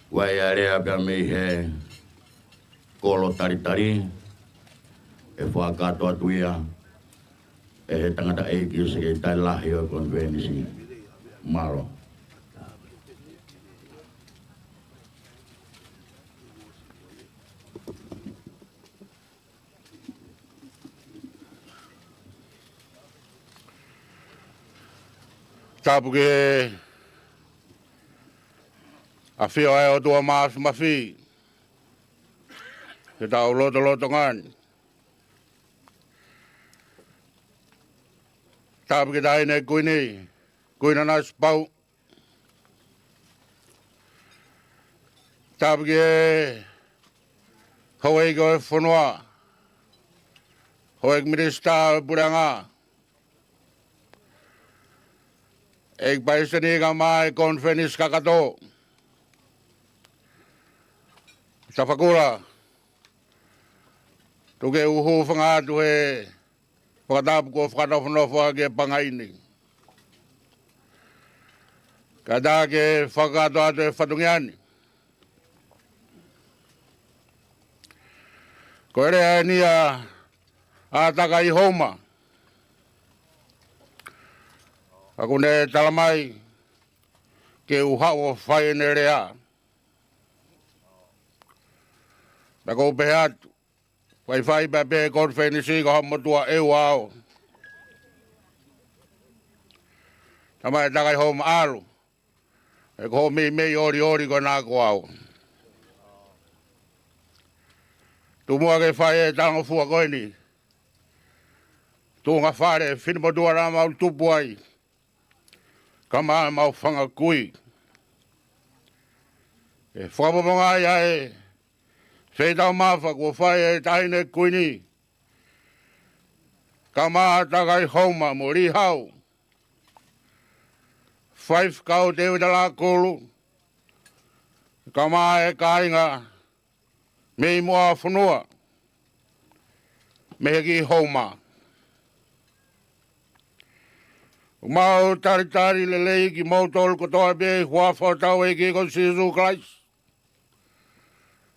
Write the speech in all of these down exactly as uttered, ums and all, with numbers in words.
Vakai ā leva pea mei he kolo talitali, ʻe fakakakato atu ia ʻe he tangataʻeiki ʻo e Sekelitali Lahi ʻo e Konifelenisi. Mālō. Tapu ki he ʻafio ʻa e ʻOtua Māfimafi, ke tau lotolotonga ni. Tapu ki he Taʻahine Kuini, Kuini Nanasipauʻu. Tapu ki he houʻeiki ʻo e fonua, houʻeiki minisitā ʻo e puleʻanga, ʻeiki palesiteni kae ʻumaʻā e konifelenisi kakato. Tafakula, tuku ke u hūfanga atu he fakatapu kuo fakanofonofo ʻaki e pangai ni, kae ʻatā ke fakakakato atu e fatongia ni. Ko e lea eni ia ʻa Takai Houma, ʻoku ne talamai ke u haʻu ʻo fai ʻene lea. Naʻa ku pehē atu, faifai pē pē konifelenisi ko ha motuʻa ʻeuaʻao. Talamai ʻe Takai Houma, ʻalu, he ko hoʻo meimei ʻoliʻoli ko ena ko au. Tuku muʻa ke fai e talangofua ko eni. Tuʻunga fale, finemotuʻa naʻa mau tupu ai, kae ʻumaʻā ʻemau fanga kui. ʻE fakapoponga ai ʻa e feitaumafa kuo fai ʻe he Taʻahine Kuini, kae ʻumaʻā ʻa Takai Houma mo Lihau, Faifekau Tēvita Lakulu, kae ʻumaʻā e kāinga mei Moʻoafonua, mei he kiʻi Houma. ʻOku mau talitali lelei kimoutolu kotoa pē ʻi he huafa ʻo hotau ʻEiki ko Sīsū Kalaisi.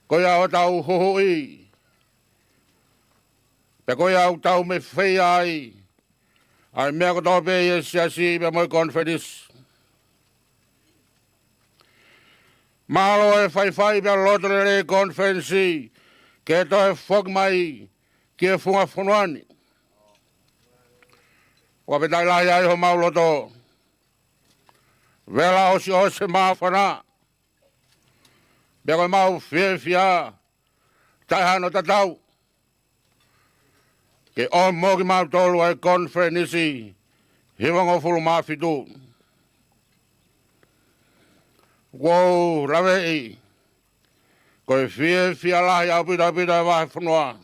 Ko ia hotau Huhuʻi, pea ko ia ʻoku tau mafeia ai ʻa e meʻa kotoa pē ʻi he siasi pea mo e konifelenisi. Mālō e faifai pea loto lelei e konifelenisi ke toe foki mai ki he funga fonua ni. ʻOku fakafetaʻi lahi ai homau loto. Vela ʻosiʻosi e māfana, pea ko ʻemau fiefia taʻehano tatau ke ʻomi mo kimautolu ʻa e konifelenisi hivangofulu mā fitu. ʻOku ou laveʻi ko e fiefia lahi ʻaupito ʻaupito e vahefonua.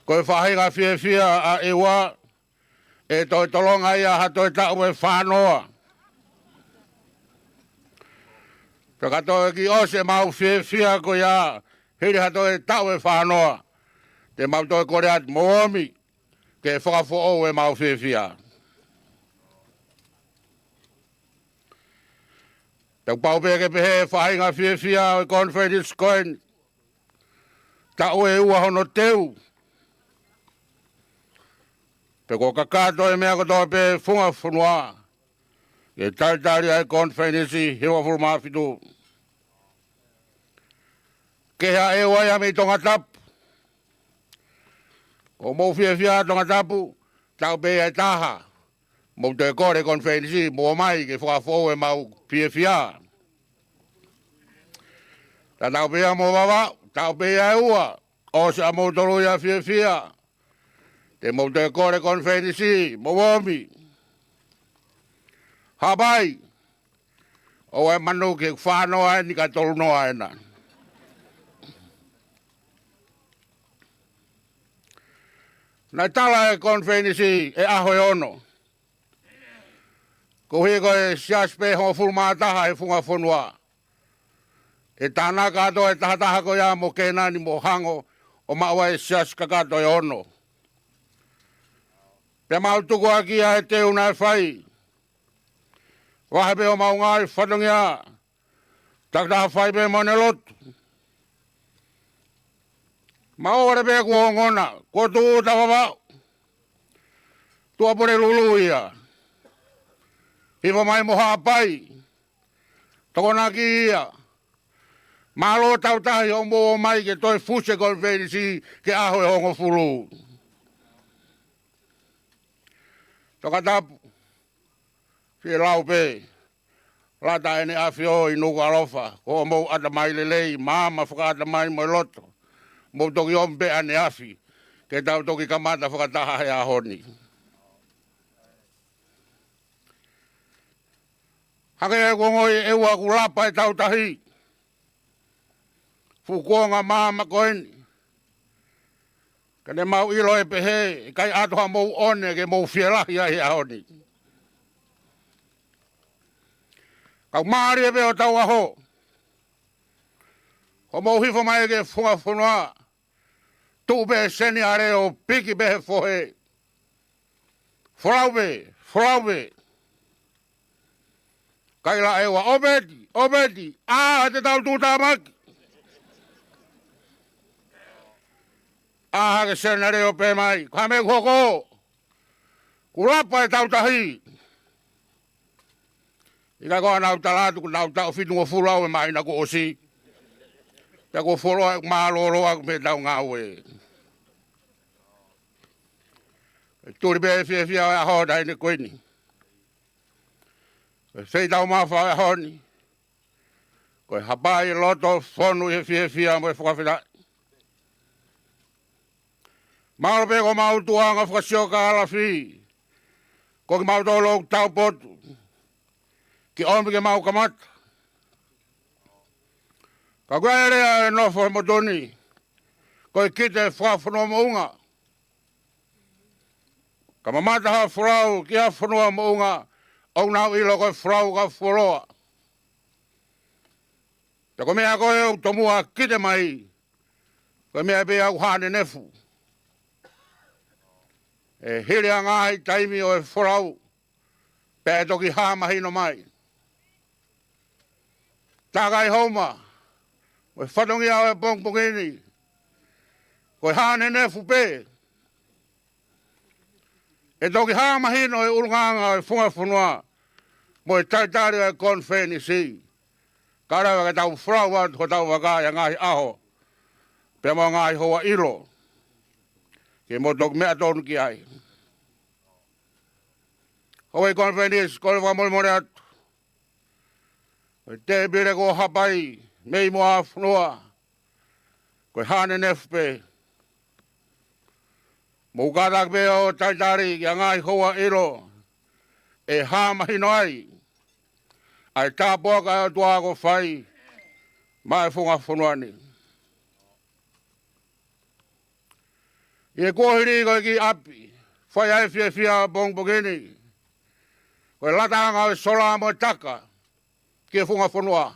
Ko e faʻahinga fiefia ʻa ʻEua, ʻe toe tolonga ia ha toe taʻu ʻe fānoa. Pea ka toe kiʻi ʻosi ʻemau fiefia ko ia, hili ha toe taʻu ʻe fānoa, te mau toe kole atu mo ʻomi ke fakafoʻou ʻemau fiefia. Te u pau pē ke pehē e faʻahinga fiefia ʻo e konifelenisi ko eni, taʻu ʻe ua hono teu, pea kuo kakato e meʻa kotoa pē funga fonua ke talitali ʻa e konifelenisi hivangofulu mā fitu. Kehe ʻa ʻEua ia mei Tongatapu. Ko hoʻomou fiefia Tongatapu, taʻu pē ia ʻe taha, mou toe kole konifelenisi, mou ō mai ke fakafoʻou ʻemau fiefia. Taʻu pē ia mo Vavaʻu, taʻu pē ia ʻe ua, ʻosi ʻamoutolu ia fiefia. Te mou toe kole konifelenisi, mou ōmi. Haʻapai, ʻoua ʻe manuki, fānoa eni kae tolunoa ena. Naʻe tala e konifelenisi ʻi he ʻaho ʻe ono. Koeʻuhi ko e siasi pē hongofulu mā taha ʻi he funga fonua, ʻe tānaki atu e tahataha ko ia mo Kēnani mo Hango ʻo maʻu ai e siasi kakato ʻe ono. Pea mau tuku ʻaki ia e teu naʻe fai. Vahe pē homau ngaahi fatongia, Takitaha fai pē mo ʻene lotu. Maʻu ʻale pē kuo ongona, kuo tūʻuta Vavaʻu. Tuʻapulelulu ia. Hifo mai mo Haʻapai. Tokonaki ia. Mālō Tautahi hoʻomou ō mai ke toe fusi e konifelenisi ki he ʻaho ʻe hongofulu. Tongatapu, fie lau pē. Lata ʻEne ʻAfio ʻi Nukuʻalofa, ko hoʻomou ʻatamai lelei, maama fakaʻatamai mo e loto. Mou toki omi pē ʻaneafi, ke tau toki kamata fakataha he ʻaho ni. Hangē ko e ongo ʻe ua kuo lapa e Tautahi. Fuʻu kuonga maama ko eni. Ka ne mau ʻilo ʻe pehē, ʻikai ʻato haʻamou ʻone ke mou fielahi ai he ʻaho ni. Kau mālie pē hotau ʻaho. Hoʻomou hifo mai ki he funga fonua. Tuʻu pē seniale ʻo piki pē he fohe. Folau pē, folau pē. Kaila ʻe ua, ʻo Peti, ʻo Peti, ʻā, te tau tuʻutāmaki. ʻĀ hake seniale ʻo pehē mai, ko e hā e meʻa kuo hoko? Kuo lapa e Tautahi. ʻIkai ko ʻenau tala atu, kuo nau taʻu fitungofulu ʻa e māhina kuo ʻosi. Pea kuo fuoloa ʻeku mālōlō ʻaku mei heʻetau ngāue. Tuli pē fiefia ʻo e ʻaho, taʻahine kuini. Ko e feitaumafa ʻo e ʻaho ni. Ko e hapai loto fonu ʻi he fiefia mo e fakafetaʻi. Mālō pē ko homau tuʻunga fakasiokālafi. Ko kimautolu ʻoku taupotu ke ʻomi ke mau kamata. Ka ko e lea ʻe nofo he motu ni, ko e kite fakafonua moʻunga. Ka mamata ha folau ki ha fonua moʻunga, ʻoku nau ʻilo ko e folau ka fuoloa. Pea ko e meʻa ko ē ʻoku tomuʻa kite mai, ko e meʻa pē ʻoku hā nenefu. ʻE hili ʻa e ngaahi taimi ʻo e folau, pea ʻe toki hā mahino mai. Takai Houma, mo e fatongia ʻo e pongipongi ni, ko e hā nenefu pē. ʻE toki hā mahino e ʻulungaanga ʻo e funga fonua, mo e talitali ʻo e konifelenisi. Ka lava ke tau folau atu hotau vaka ʻi he ngaahi ʻaho, pea mo e ngaahi houa ʻilo. Ke mou toki meʻa tonu ki ai. Houʻeiki konifelenisi, kole fakamolemole atu. Ko e tēpile kuo hapai mei Moʻafonua, ko e hā nenefu pē. Mou kātaki pē ʻo talitali ki he ngaahi houa ʻilo, ʻe hā mahino ai ʻa e tāpuaki ʻa e ʻOtua kuo fai maʻa e funga fonua ni. ʻI he kuohili ko e kiʻi ʻapi, fai ai e fiefia pongipongi ni, ko e lataʻanga ʻo e sola mo e taka ki he funga fonua.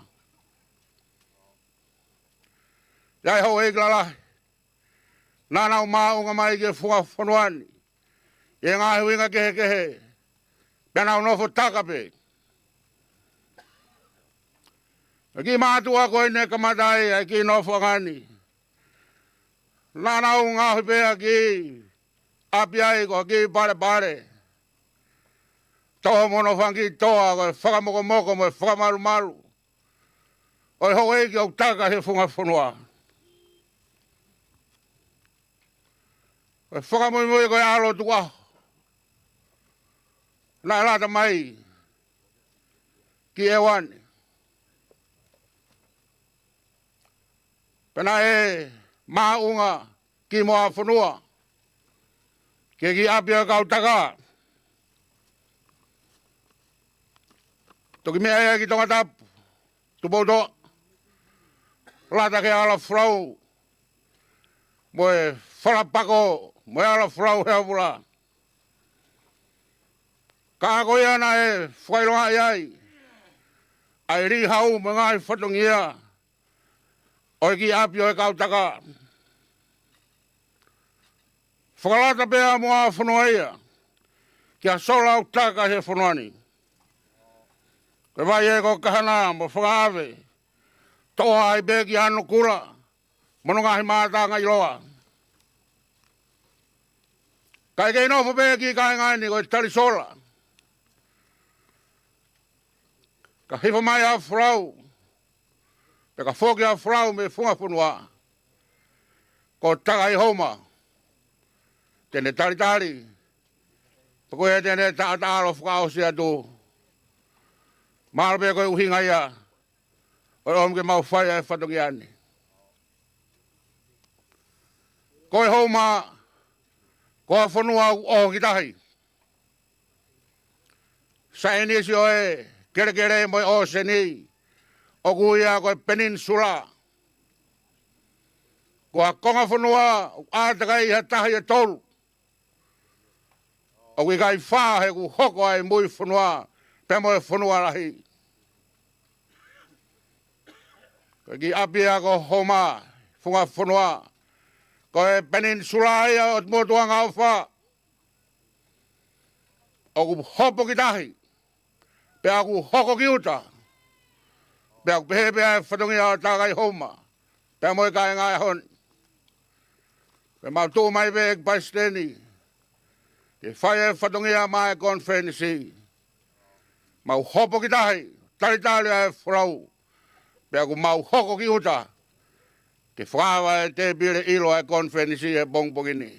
ʻI ai houʻeiki lalahi naʻa nau māʻunga mai ki he funga fonua ni ʻi he ngaahi ʻuhinga kehekehe, pea nau nofo taka pē. Ko e kiʻi mātuʻa ko eni kamata ai ʻa e kiʻi nofoʻanga ni, naʻa nau ngaohi pē ʻa e kiʻi ʻapi ai ko e kiʻi palepale. Toho mo hono fanga kiʻi toa, ko e fakamokomoko mo e fakamalumalu ʻo e houʻeiki ʻoku taka he funga fonua. Ko e fakamuimui ko e ʻAlo Tukuʻaho naʻe lata mai ki ʻEua ni. Pea naʻe māʻunga ki Moʻafonua, ki he kiʻi ʻapi ʻo e kau taka. Toki meʻa ia ki Tongatapu, Tupoutoʻa, lata ki he ʻalafolau mo e falapako mo e ʻalafolau he avula. Ka ko ia naʻe fakaʻilongaʻi ai ʻa e lī hau mo e ngaahi fatongia ʻo e kiʻi ʻapi ʻo e kau taka. Fakalata pē ʻa Moʻafonua ia ki ha sola ʻoku taka he fonua ni. Ko e vai ē ko Kahana mo Fakaʻave, toʻo ai pē ki ʻAnokula mo hono ngaahi mātanga ʻiloa. Kae kei nofo pē e kiʻi kāinga ni ko e talisola. Ka hifo mai ʻa Folau, pea ka foki ʻa Folau mei Funga Fonua, ko Takai Houma te ne talitali, pea ko ia te ne taʻataʻalo fakaʻosi atu. Mahalo pē ko e ʻuhinga ia ʻo e ʻomi ke mau fai ʻa e fatongia ni. Ko e Houma, ko ha fonua ʻoku ʻoho ki tahi. Saienisi ʻo e kelekele mo e ʻōseni, ʻoku ui ia ko e peninsula. Ko ha konga fonua ʻoku ʻātakai ha tahi ʻe tolu. ʻOku ʻikai fā he ʻoku hoko ai Muifonua pea mo e fonua lahi. Ko e kiʻi ʻapi ia ko Houma, Funga Fonua. Ko e peninsula ia ʻo e motuʻanga ʻofa. ʻOku hopo ki tahi, pea ʻoku hoko ki ʻuta. Pea ʻoku pehē pē ʻa e fatongia ʻo Takai Houma pea mo e kāinga ʻi he ʻaho ni. Pea mau tuʻu mai pē ki Palesiteni ke fai e fatongia maʻa e konifelenisi. Mau hopo ki tahi, talitali ʻa e Folau, pea ʻoku mau hoko ki ʻuta ke fakaava e tēpile ʻilo ʻa e konifelenisi he pongipongi ni.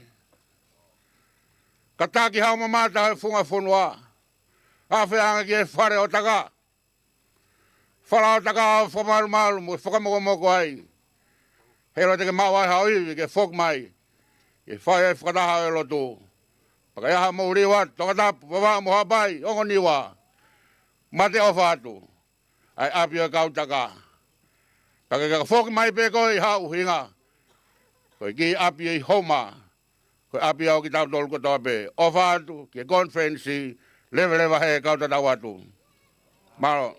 Kātaki haʻo mamata he Funga Fonua, afe ange ki he fale ʻo Taka. Fale ʻo Taka ʻo fakamalumalu mo fakamokomoko ai. Heiʻilo te ke maʻu ai haʻo ivi ke foki mai ke fai e fakataha ʻo e lotu. Pea ka ʻi ai haʻamou liu atu, Tongatapu, Vavaʻu mo Haʻapai, Ongo Niua, mate ʻofa atu ʻa e ʻapi ʻo e kau Taka. Pea ke ka foki mai pē koe ʻi ha ʻuhinga, ko e kiʻi ʻapi ʻi Houma, ko e ʻapi ia ʻo kitautolu kotoa pē. ʻOfa atu ki he konifelenisi, leveleva he kau tatau atu. Mālō.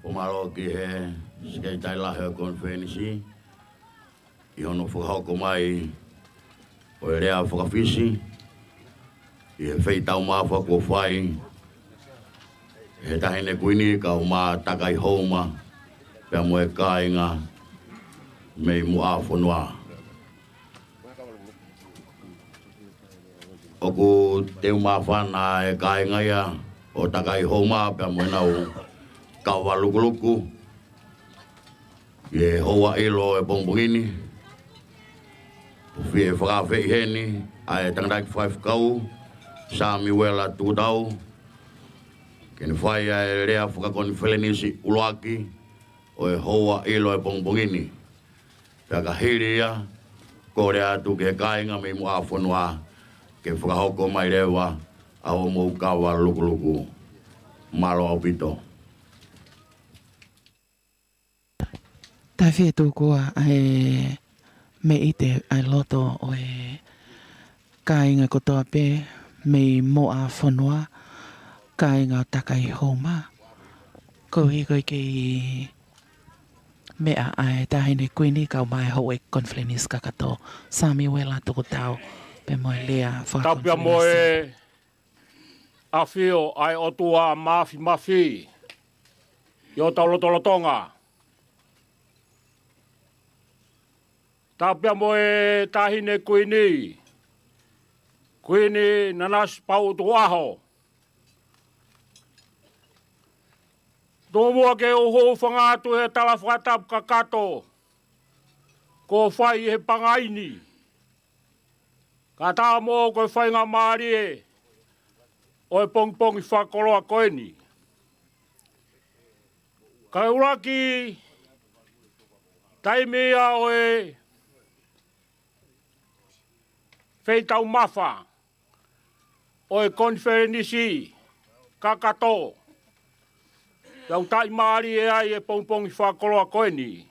Fakamālō ki he Sekelitali Lahi ʻo e konifelenisi ʻi hono fakahoko mai ʻo e lea faka-Fisi ʻi he feitaumafa kuo fai ʻe he Taʻahine Kuini kae ʻumaʻā Takai Houma pea mo e kāinga mei Muʻafonua. ʻOku teu māfana e kāinga ia ʻo Takai Houma pea mo ʻenau kava lukuluku ʻi he houa ʻilo ʻo e pongipongi ni. ʻOku fie fakaafeʻi heni ʻa e tangataʻeiki fakafaifekau, Samiuela Tukutau, ke ne fai ʻa e lea fakakonifelenisi ʻuluaki ʻo e houa ʻilo ʻo e pongipongi ni. Pea ka hili ia, kole atu ki he kāinga mei Muʻafonua ke fakahoko mai leva ʻa hoʻomou kava lukuluku. Mālō ʻaupito. Tafi e tukua ʻa e meʻite ʻa e loto ʻo e kāinga kotoa pē mei Muʻafonua, kāinga ʻo Takai Houma. Koeʻuhi ko e kei meʻa ʻa e Taʻahine Kuini kae ʻumaʻā e houʻeiki konifelenisi kakato, Samiuela Tukutau, pea mo e lea fakakonifelenisi. Tapu pea mo e ʻafio ʻa e ʻOtua Māfimafi ʻi hotau lotolotonga. Tapu pea mo e Taʻahine Kuini, Kuini Nanasipauʻu Tukuʻaho. Tuku muʻa ke u hūfanga atu he tala fakatapu kakato kuo fai he pangai ni. Kae ʻatā moʻoku e faingamālie ʻo e pongipongi fakakoloa ko eni. Kae ʻuluaki, taimi ia ʻo e feitaumafa ʻo e konifelenisi kakato ʻoku tau taʻimālie ai he pongipongi fakakoloa ko eni,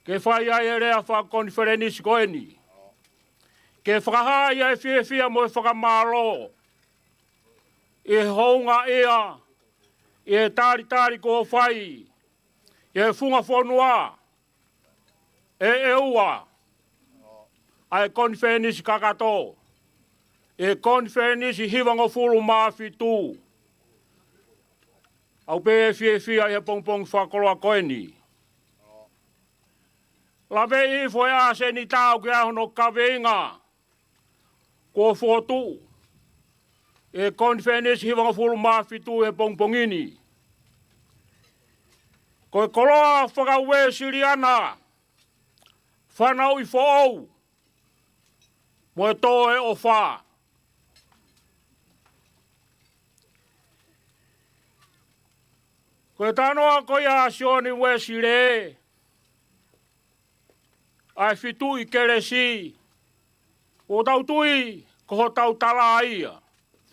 ke fai ai e lea fakakonifelenisi ko eni, ke fakahā ai e fiefia mo e fakamālō ʻi he houngaʻia ʻi he talitali kuo fai ʻe he Funga Fonua ʻe ʻEua ʻa e konifelenisi kakato ʻi he konifelenisi hivangofulu mā fitu. ʻOku ou fiefia ʻi he pongipongi fakakoloa ko eni. Laveʻi hifo ʻe he ʻasenita ʻoku ʻi ai hono kaveinga kuo fokotuʻu ʻi he konifelenisi hivangofulu mā fitu he pongipongi ni. Ko e koloa faka-Uēsiliana, fanauʻi foʻou, mo e tō ʻo e ʻofa. Ko e talanoa ko ia ʻa Sione Uēsilī, ʻa e fetuʻu kelesi, ʻoku tau tui ko hotau tala ia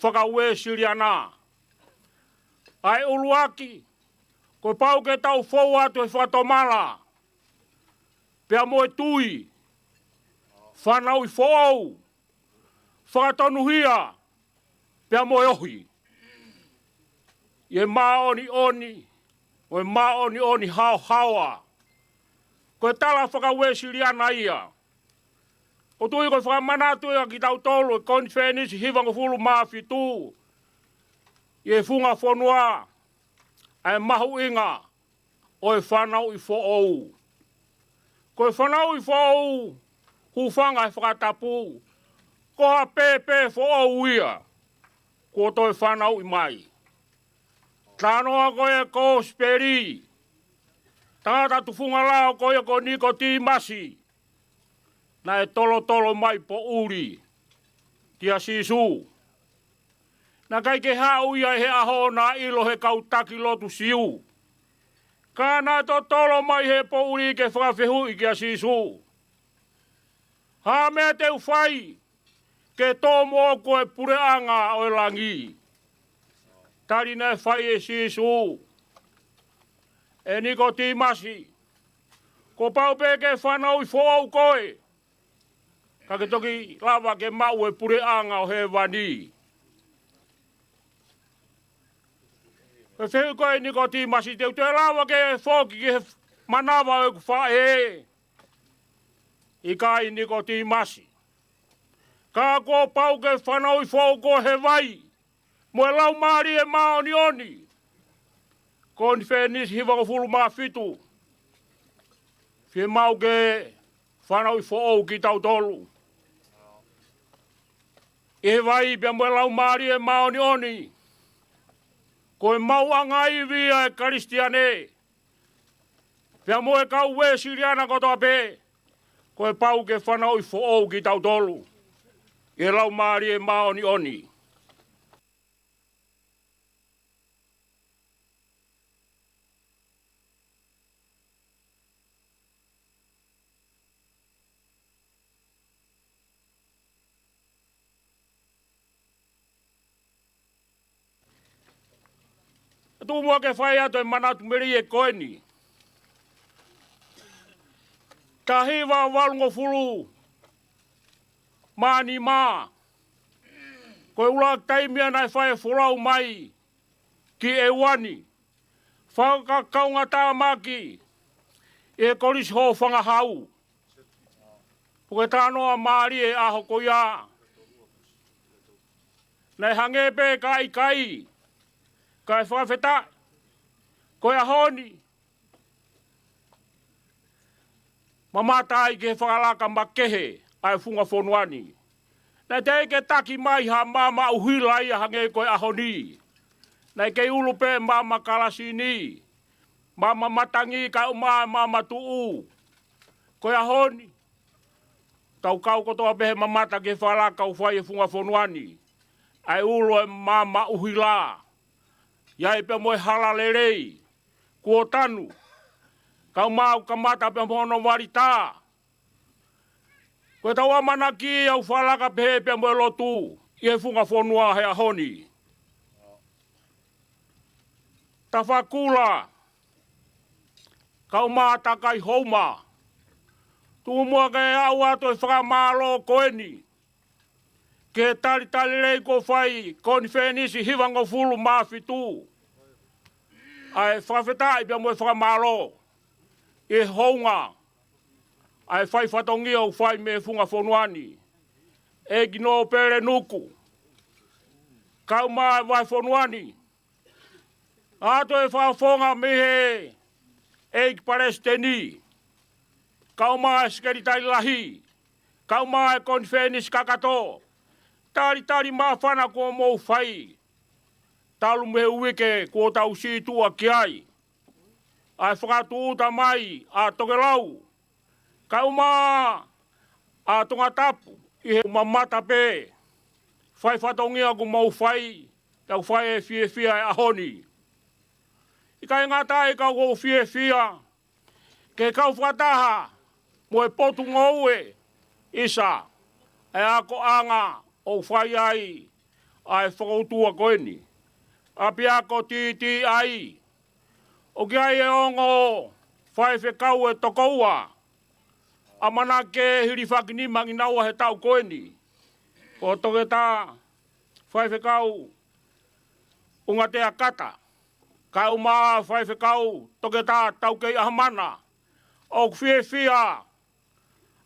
faka-Uēsiliana. ʻA e ʻuluaki, kuo pau ke tau fou atu he fakatomala pea mo e tui, fanauʻi foʻou, fakatonuhia, pea mo e ohi ʻi he māʻoniʻoni, ʻo e māʻoniʻoni haohaoa. Ko e tala faka-Uēsiliana ia. ʻOku ou tui ko e fakamanatu ia kiate kitautolu ʻi he konifelenisi hivangofulu mā fitu ʻi he funga fonua, ʻa e mahuʻinga ʻo e fanauʻi foʻou. Ko e fanauʻi foʻou, hūfanga he fakatapu, ko ha pēpē foʻou ia kuo toe fanauʻi mai. Talanoa ko ia ʻa e kosipeli, tangata tufunga lao ko ia ko Nikotīmasi, naʻe tolotolo mai poʻuli kia Sīsū. Naʻe ʻikai ke haʻu ia ʻi he ʻaho naʻe ʻilo ʻe he kau taki lotu Siu. Ka naʻe totolo mai he poʻuli ke fakafehuʻi kia Sīsū, ha meʻa te u fai ke tō moʻoku ʻa e puleʻanga ʻo e langi. Tali naʻe fai ʻe Sīsū, ʻE Nikotīmasi, kuo pau pē ke fanauʻi foʻou koe ka ke toki lava ke maʻu e puleʻanga ʻo hēvani. Ko e fehuʻi ko ia ʻa Nikotīmasi, te u toe lava ke foki ki he manava ʻo ʻeku faʻē? ʻIkai, Nikotīmasi. Ka kuo pau ke fanauʻi foʻou koe he vai mo e Laumālie Māʻoniʻoni. Konifelenisi hivangofulu mā fitu. Fiemaʻu ke fanauʻi foʻou kitautolu ʻi he vai pea mo e Laumālie Māʻoniʻoni. Ko e maʻuʻanga ivi ʻa e Kalisitiane pea mo e kau Uēsiliana kotoa pē, kuo pau ke fanauʻi foʻou kitautolu ʻi he Laumālie Māʻoniʻoni. Tuku muʻa ke fai atu e manatu melie ko eni. Taha hiva valungofulu mā nima, ko e ʻuluaki taimi ia naʻe fai e folau mai ki ʻEua ni, fakakaungātāmaki ʻi he Kolisi Hōfanga Hau. Ko e talanoa mālie ʻa e ʻaho ko ia. Naʻe hangē pē ka ʻikai, kae fakafetaʻi, ko e ʻaho ni, mamata ai ki he fakalaka makehe ʻa e funga fonua ni. Naʻe teʻeki ke taki mai ha maama ʻuhila ia hangē ko e ʻaho ni. Naʻe kei ʻulu pē maama kalasi ni, maama matangi kae ʻumaʻā e maama tuʻu. Ko e ʻaho ni, tau kau kotoa pē he mamata ki he fakalaka ʻoku fai he funga fonua ni, ʻa e ʻulu e maama ʻuhila. ʻI ai pē mo e hala lelei kuo tanu, kae ʻumaʻā ʻoku kamata pē mo hono vali tā. Ko ʻetau ʻamanaki ʻoku fakalaka pehē pē mo e lotu ʻi he funga fonua he ʻaho ni. Tafakula kae ʻumaʻā Takai Houma, tuku muʻa ke aʻu atu e fakamālō ko eni ki he talitali lelei kuo fai konifelenisi hivangofulu mā fitu. ʻA e fakafetaʻi pea mo e fakamālō ʻi he hounga ʻa e fai fatongia ʻoku fai mei he funga fonua ni. ʻEiki Nōpele Nuku, kae ʻumaʻā e vahefonua ni, ʻoatu e fakafofonga mei he ʻEiki Palesiteni, kae ʻumaʻā e Sekelitali Lahi, kae ʻumaʻā e konifelenisi kakato, talitali māfana kuo mou fai talu mei he uike kuo tau situʻa ki ai. ʻA e fakatūʻuta mai ʻa Tokelau, kae ʻumaʻā ʻa Tongatapu ʻi he mamata pē fai fatongia kuo mou fai, tau fai e fiefia e ʻaho ni. ʻIkai ngata ai ka ʻoku ou fiefia ke kau fakataha mo e potungāue ʻisa ʻa e akoʻanga ʻoku fai ai ʻa e fokoutua ko eni. ʻApiako T T I, ʻoku ʻi ai e ongo faifekau ʻe toko ua ʻamanaki ke hilifakinima kinaua he taʻu ko eni. Ko Toketā Faifekau ʻUngatea Kata, kae ʻumaʻā Faifekau Toketā Taukei ʻAhamana, ʻoku fiefia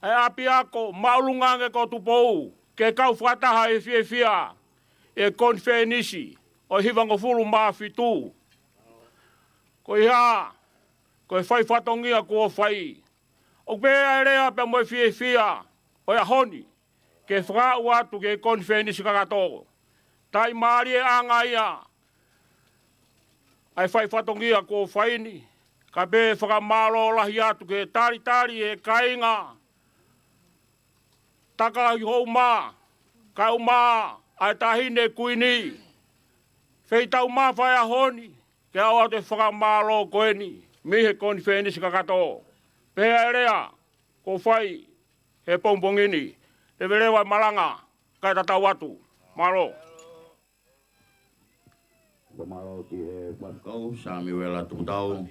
ʻa e ʻapiako māʻolunga ange ko Tupou ke kau fakataha he fiefia e konifelenisi ʻo e hivangofulu mā fitu. Ko ia, ko e fai fatongia kuo fai, ʻoku pehē ʻa e lea pea mo e fiefia ʻo e ʻaho ni ke fakaaʻu atu ki he konifelenisi kakato. Taʻimālie ʻanga ia ʻa e fai fatongia kuo fai ni, kae pehē fakamālō lahi atu ki he talitali e kāinga Takahihouma, kae ʻumaʻā ʻa e Taʻahine Kuini, feitau mā fai ʻaho ni, ke ʻoatu e fakamālō ko eni mei he konifelenisi kakato. Pehē ʻa e lea kuo fai he pongipongi ni, leveleva e malanga, kae tatau atu. Mālō. Fakamālō ki he Faifekau Samiuela Tuputau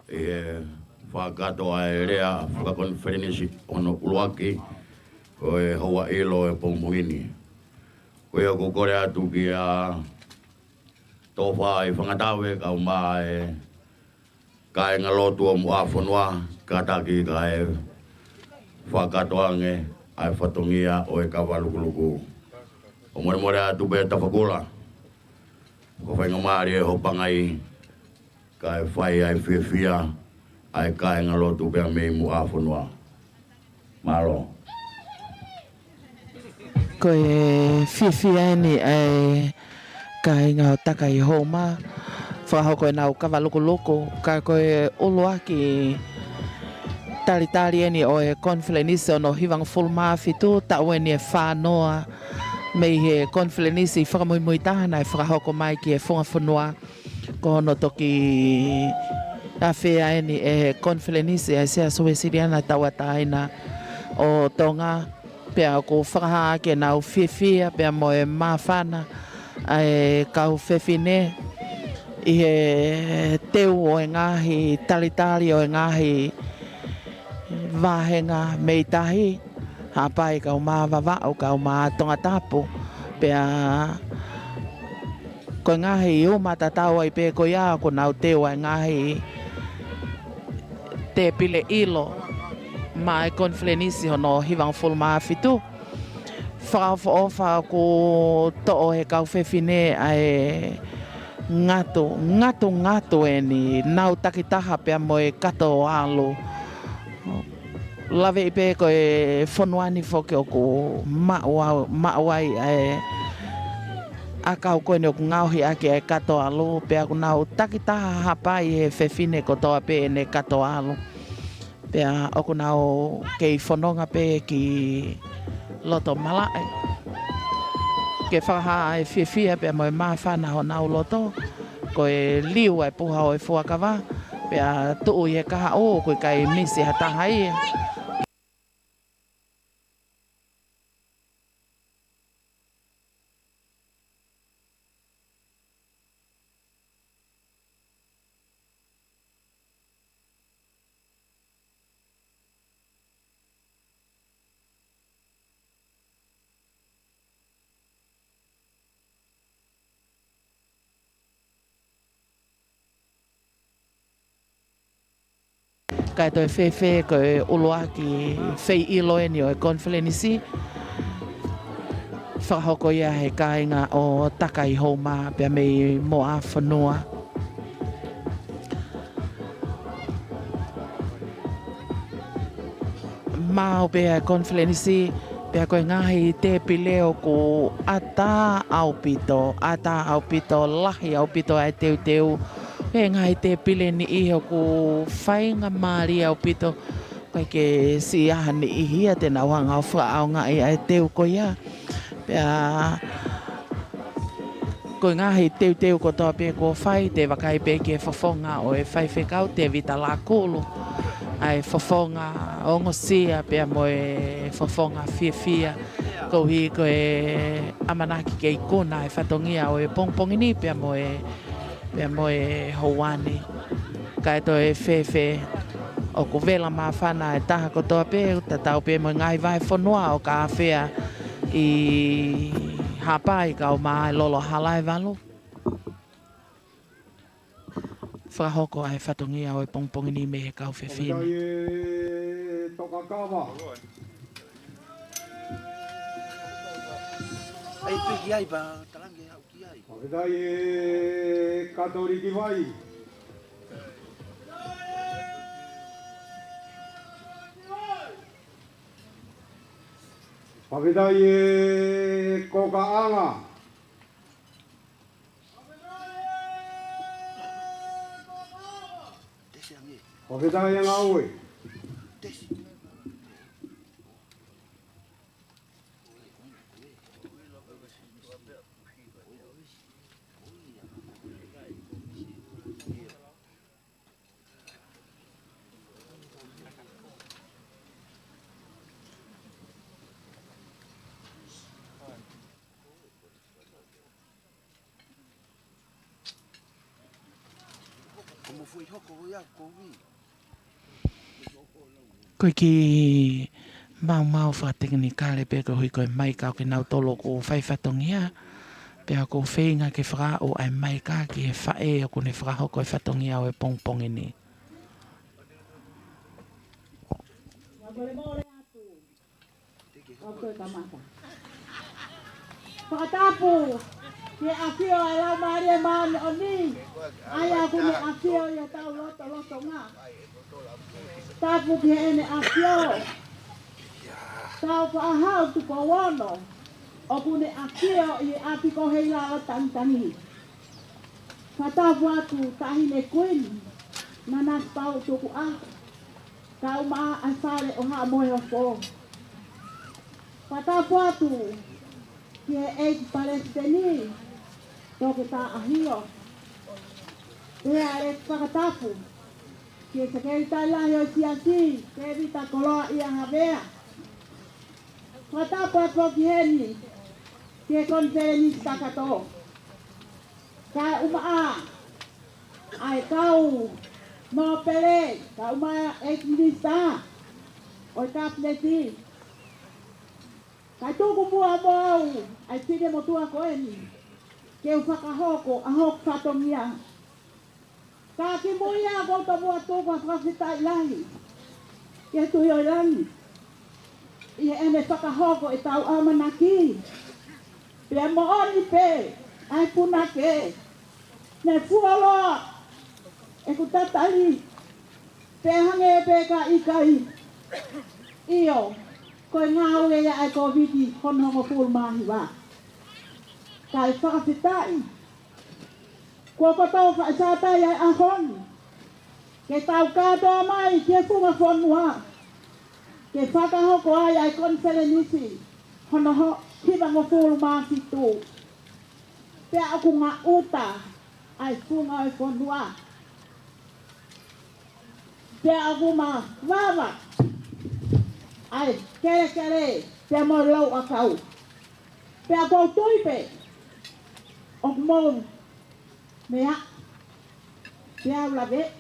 ʻi he fakakakato ʻa e lea fakakonifelenisi hono ʻuluaki ʻo e houa ʻilo e pongipongi ni. Ko ia ʻoku ou kole atu kia Tōfā ʻi Fangatave kae ʻumaʻā e kāingalotu ʻo Muʻafonua, kātaki kae fakakakato ange ʻa e fatongia ʻo e kava lukuluku. ʻOku molemole atu pē Tafakula, ko e faingamālie hopangai kae fai ʻa e fiefia ʻa e kāingalotu pea mei Muʻafonua. Mālō. Ko e fiefia eni ʻa e kāinga ʻo Takahihouma, fakahoko ʻenau kava lukuluku, ka ko e ʻuluaki talitali eni ʻo e konifelenisi hono hivangofulu mā fitu, taʻu eni ʻe fānoa mei he konifelenisi fakamuimui taha naʻe fakahoko mai ki he funga fonua. Ko hono toki afea eni ʻe he konifelenisi ʻa e Siasi Uēsiliana Tauʻatāina ʻo Tonga, pea ʻoku fakahā ʻaki ʻenau fiefia pea mo e māfana ʻa e kau fefine ʻi he teu ʻo e ngaahi talitali ʻo e ngaahi vāhenga mei tahi, Haʻapai kae ʻumaʻā Vavaʻu kae ʻumaʻā Tongatapu. Pea ko e ngaahi uma tatau ai pē ko ia ʻoku nau teu ai e ngaahi tēpile ʻilo maʻá e konifelenisi hono hivangofulu mā fitu. Fakaʻofoʻofa ʻoku toʻo ʻe he kau fefine ʻa e ngatu, ngatu, ngatu eni, nau takitaha pea mo e kato ʻalu. Laveʻi pē ko e fonua ni foki ʻoku maʻu au, maʻu ai ʻa e ʻakau ko eni ʻoku ngaohi ʻaki ʻa e kato ʻalu, pea ʻoku nau takitaha Haʻapai ʻi he fefine kotoa pē ʻene kato ʻalu. Pea ʻoku nau kei fononga pē ki loto malaʻe ke fakahā e fiefia pea mo e māfana honau loto. Ko e liu ʻa e puha ʻo e fuakava, pea tuʻu ʻi he kahaʻu, ʻoku ʻikai misi ha taha ia. Kae toe fēfē ko e ʻuluaki feiʻilo eni ʻo e konifelenisi. Fakahoko ia he kāinga ʻo Takai Houma pea mei Moʻafonua. Maʻu pē ʻa e konifelenisi, pea ko e ngaahi tēpile ʻoku ʻatā ʻaupito, ʻatā ʻaupito, lahi ʻaupito ʻa e teuteu. Ko e ngaahi tēpile niʻihi ʻoku faingamālie ʻaupito, ʻikai ke siʻi ha niʻihi ia te nau hanga ʻo fakaʻaongaʻi ʻa e teu ko ia. Pea ko e ngaahi teuteu kotoa pē kuo fai, te u vakai pē ki he fofonga ʻo e faifekau, Tēvita Lakulu, ʻa e fofonga ongosia pea mo e fofonga fiefia, koeʻuhi ko e ʻamanaki ke ikuna e fatongia ʻo e pongipongi ni pea mo e, pea mo e houa ni. Kae toe fēfē, ʻoku vela māfana e taha kotoa pē, tatau pē mo e ngaahi vahefonua ʻo Kāfea ʻi Haʻapai, kau mai Lolo Halaevalu. Fakahoko ʻa e fatongia ʻo e pongipongi ni mei he kau fefine. Fakafetaʻi e Tokakava. ʻAi piki ai pa talange au ki ai. Fakafetaʻi e Katoliki Vai. Fakafetaʻi e Kokaʻanga. Fakafetaʻi e Ngāue. Ko e kiʻi maumau fakatekinikale pē koeʻuhi ko e maika ʻo kinautolu ʻoku fai fatongia, pea ʻoku ou feinga ke fakaaʻu ʻa e maika ki he faʻē ʻoku ne fakahoko e fatongia ʻo e pongipongi ni. ʻOku toe kamata. Fakatapu ki he ʻafio ʻa e Laumālie Māʻoniʻoni, ʻa ia ʻoku ne ʻafio ʻi hotau lotolotonga. Tapu ki heʻene ʻafio. Tau faʻa hau tuku ono, ʻoku ne ʻafio ʻi he ʻapi ko Heilala Tangitangi. Fakatapu atu Taʻahine Kuini, Nanasipauʻu Tukuʻa, kau mai ʻa e Fale ʻo Haʻa Moheofo. Fakatapu atu ki he ʻEiki Palesiteni, Toketā ʻAhio. Pea ʻe fakatapu ki he Sekelitali Lahi ʻo e Siasi, Tēvita Koloaʻia Havea. Fakatapu atu ki heni, ki he konifelenisi kakato. Kae ʻumaʻā ʻa e kau nōpele, kae ʻumaʻā ʻa e minisitā ʻo e Kapineti. Kae tuku muʻa mo au ʻa e finemotuʻa ko eni, ke u fakahoko ʻa hoku fatongia. Ka kimuʻa ʻoku ou tomuʻa tuku ʻa e fakafetaʻi lahi ki he Tuʻi ʻo e Langi ʻi heʻene fakahoko ʻetau ʻamanaki. Pea moʻoni pē ʻa e punake, ne fuoloa ʻeku tatali, pea hangē pē ka ʻikai. ʻIo, ko e ngāue ia ʻa e Kōviti hono hongofulu mā hiva. Kae fakafetaʻi, kuo kotoa faʻa sātai ʻa e ʻaho ni, ke tau kātoa mai ki he funga fonua, ke fakahoko ai ʻa e konifelenisi hono ho-, hivangofulu mā fitu. Pea ʻoku ngaʻuta ʻa e funga ʻo e fonua. Pea ʻoku mavava ʻa e kelekele pea mo e lauʻi ʻakau. Pea ʻoku ou tui pē ʻoku mou meʻa, pea u lave.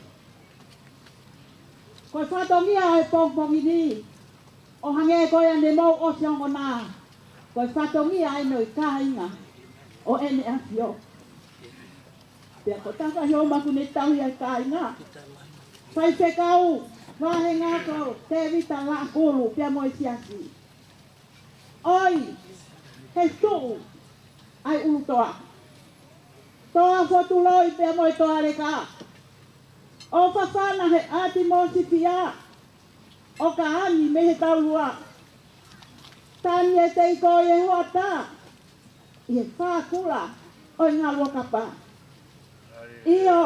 Ko e fatongia ʻo e pongipongi ni, ʻo hangē ko ia ne mou ʻosi ongona, ko e fatongia ʻeni ʻo e kāinga ʻo ʻEne ʻAfio. Pea ko Takahioma ʻoku ne tauhi ʻa e kāinga. Faifekau, vāhenga ko Tēvita Lakulu, pea mo e siasi. ʻOi, He tuʻu ʻa e ʻUlutoa, Toa Fotuloi pea mo e Toa Leka, ʻo fafana he ʻAti Mosifia, ʻo ka angi mei he taulua. Tani e teiko ʻi he hoʻatā, ʻi he fā kula ʻo e ngaluʻakapa. ʻIo,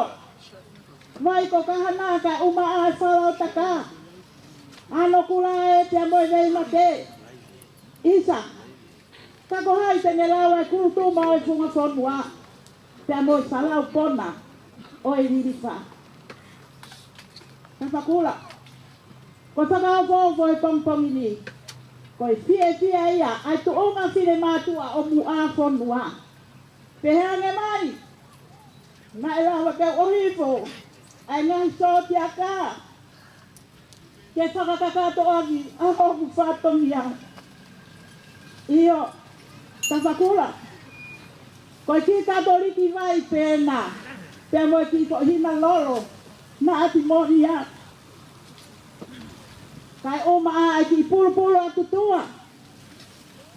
Vai ko Kahana kae ʻumaʻā e fala ʻo Taka, ʻAnokula ē pea mo e Veimate. ʻIsa, ka ko hai te ne lau e kulutuma ʻo e funga fonua, pea mo e salau pona ʻo e lilifa? Tafakula, ko e fakaofoofo ʻo e pongipongi ni, ko e fiefia ia ʻa e tuʻunga finemātuʻa ʻo Muʻafonua. Pehē ange mai, naʻe lava ke u ʻohifo ʻa e ngaahi sōtiaka ke fakakakato ʻaki ʻa hoku fatongia. ʻIo, Tafakula, ko e kiʻi Katoliki vai pē ena, pea mo e kiʻi foʻi hina lolo naʻa ti moʻoni ia. Kae ʻumaʻā e kiʻi pulupulu ʻa Tutua,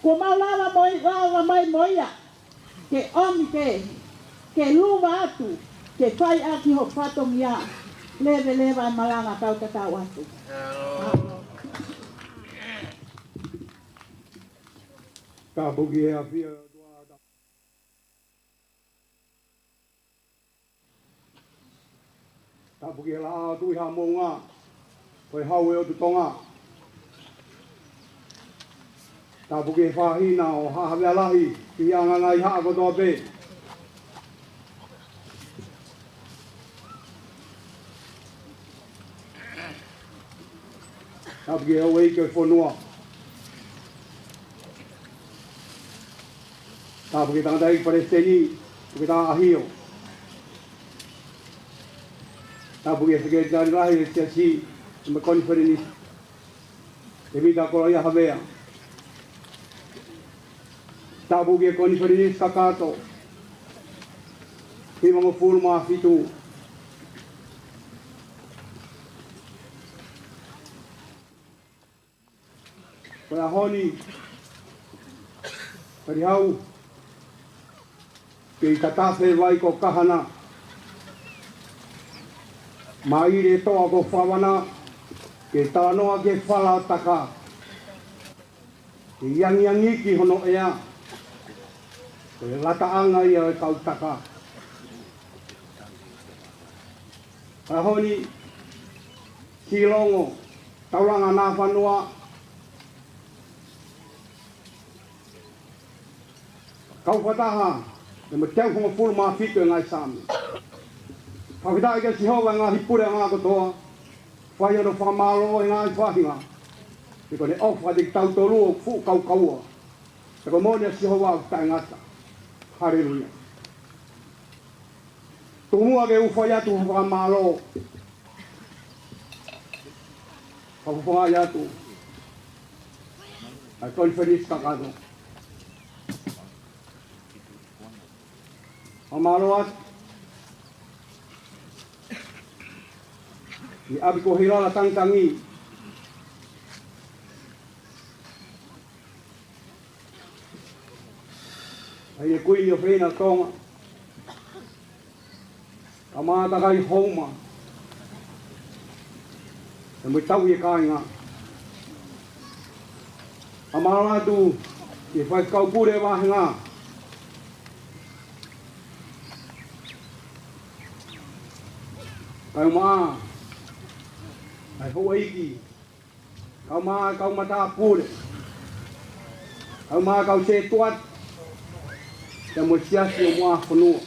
kuo mau lava mo ia, lava mai mo ia ke ʻomi ke, ke luva atu, ke fai ʻaki ho fatongia. Leveleva e malanga, tau tatau atu. Tapu ki he ʻafio. Tapu ki he laʻā ʻo Tuʻi Haʻamounga, ko e Hau ʻo e ʻOtu Tonga. Tapu ki he fāhina ʻo Haʻa Havea Lahi, ki he anga ngaahi haʻa kotoa pē. Tapu ki he houʻeiki ʻo e fonua. Tapu ki he tangataʻeiki palesiteni, Toketā ʻAhio. Tapu ki he sekelitali lahi ʻo e siasi mo e konifelenisi, Tēvita Koloaʻia Havea. Tapu ki he konifelenisi kakato, hivangofulu mā fitu. Ko e ʻaho ni, Kalihau, kei tatafe Vai ko Kahana, maile e toa ko Fāvana, ke talanoa ki he fala ʻo Taka, ke angiangi ki hono ʻea, ko e lataʻanga ia ʻo e kau Taka. Ka honi, Silongo, Taulanga, Nafanua, kau fakataha, ʻe mo e teau hongofulu mā fitu e ngaahi Saame. Fakafetaʻi kia Sihova ʻi he ngaahi puleʻanga kotoa, fai hono fakamālō ʻi he ngaahi faʻahinga, he ko ʻene ʻofa kiate kitautolu ʻoku fuʻu kaukaua. He ko e moʻoni ʻa Sihova ʻoku taʻengata. Haleluia. Tuku muʻa ke u fai atu ha fakamālō. Fakafofongaʻi atu ʻa e konifelenisi kakato. Fakamālō atu ki he ʻapi ko Hilala Tangitangi, ʻa e Kuini ʻofeina Tonga, kae ʻumaʻā Kakai Houma, ʻe mo e tauhi e kāinga. Fakamālō atu ki he faifekau pule vāhenga, kae ʻumaʻā ʻa e houʻeiki, kae ʻumaʻā e kau matāpule, kae ʻumaʻā e kau sētuata, pea mo e siasi ʻo Muʻafonua.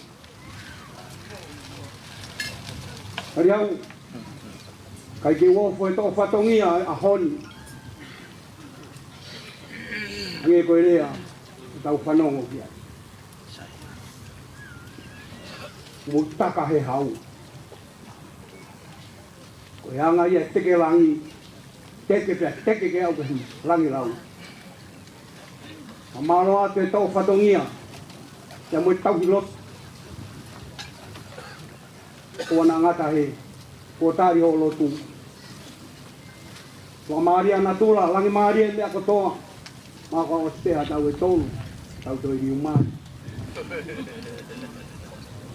Kalihau, ʻikai ke u ofo he toʻo fatongia ʻo e ʻaho ni, hangē ko e lea ʻoku tau fanongo ki ai. Mou taka he hau. Ko e anga ia ʻo e teke langi, teke pea teke ke aʻu ki he langilangi. Fakamālō atu he toʻo fatongia, pea mo e tauhi lotu. ʻOua naʻa ngata he kuo tali hoʻo lotu. Fakamālie ʻa natula, langi mālie e meʻa kotoa, mā kua ʻosi pē ha taʻu ʻe tolu. Tau toe liu mai.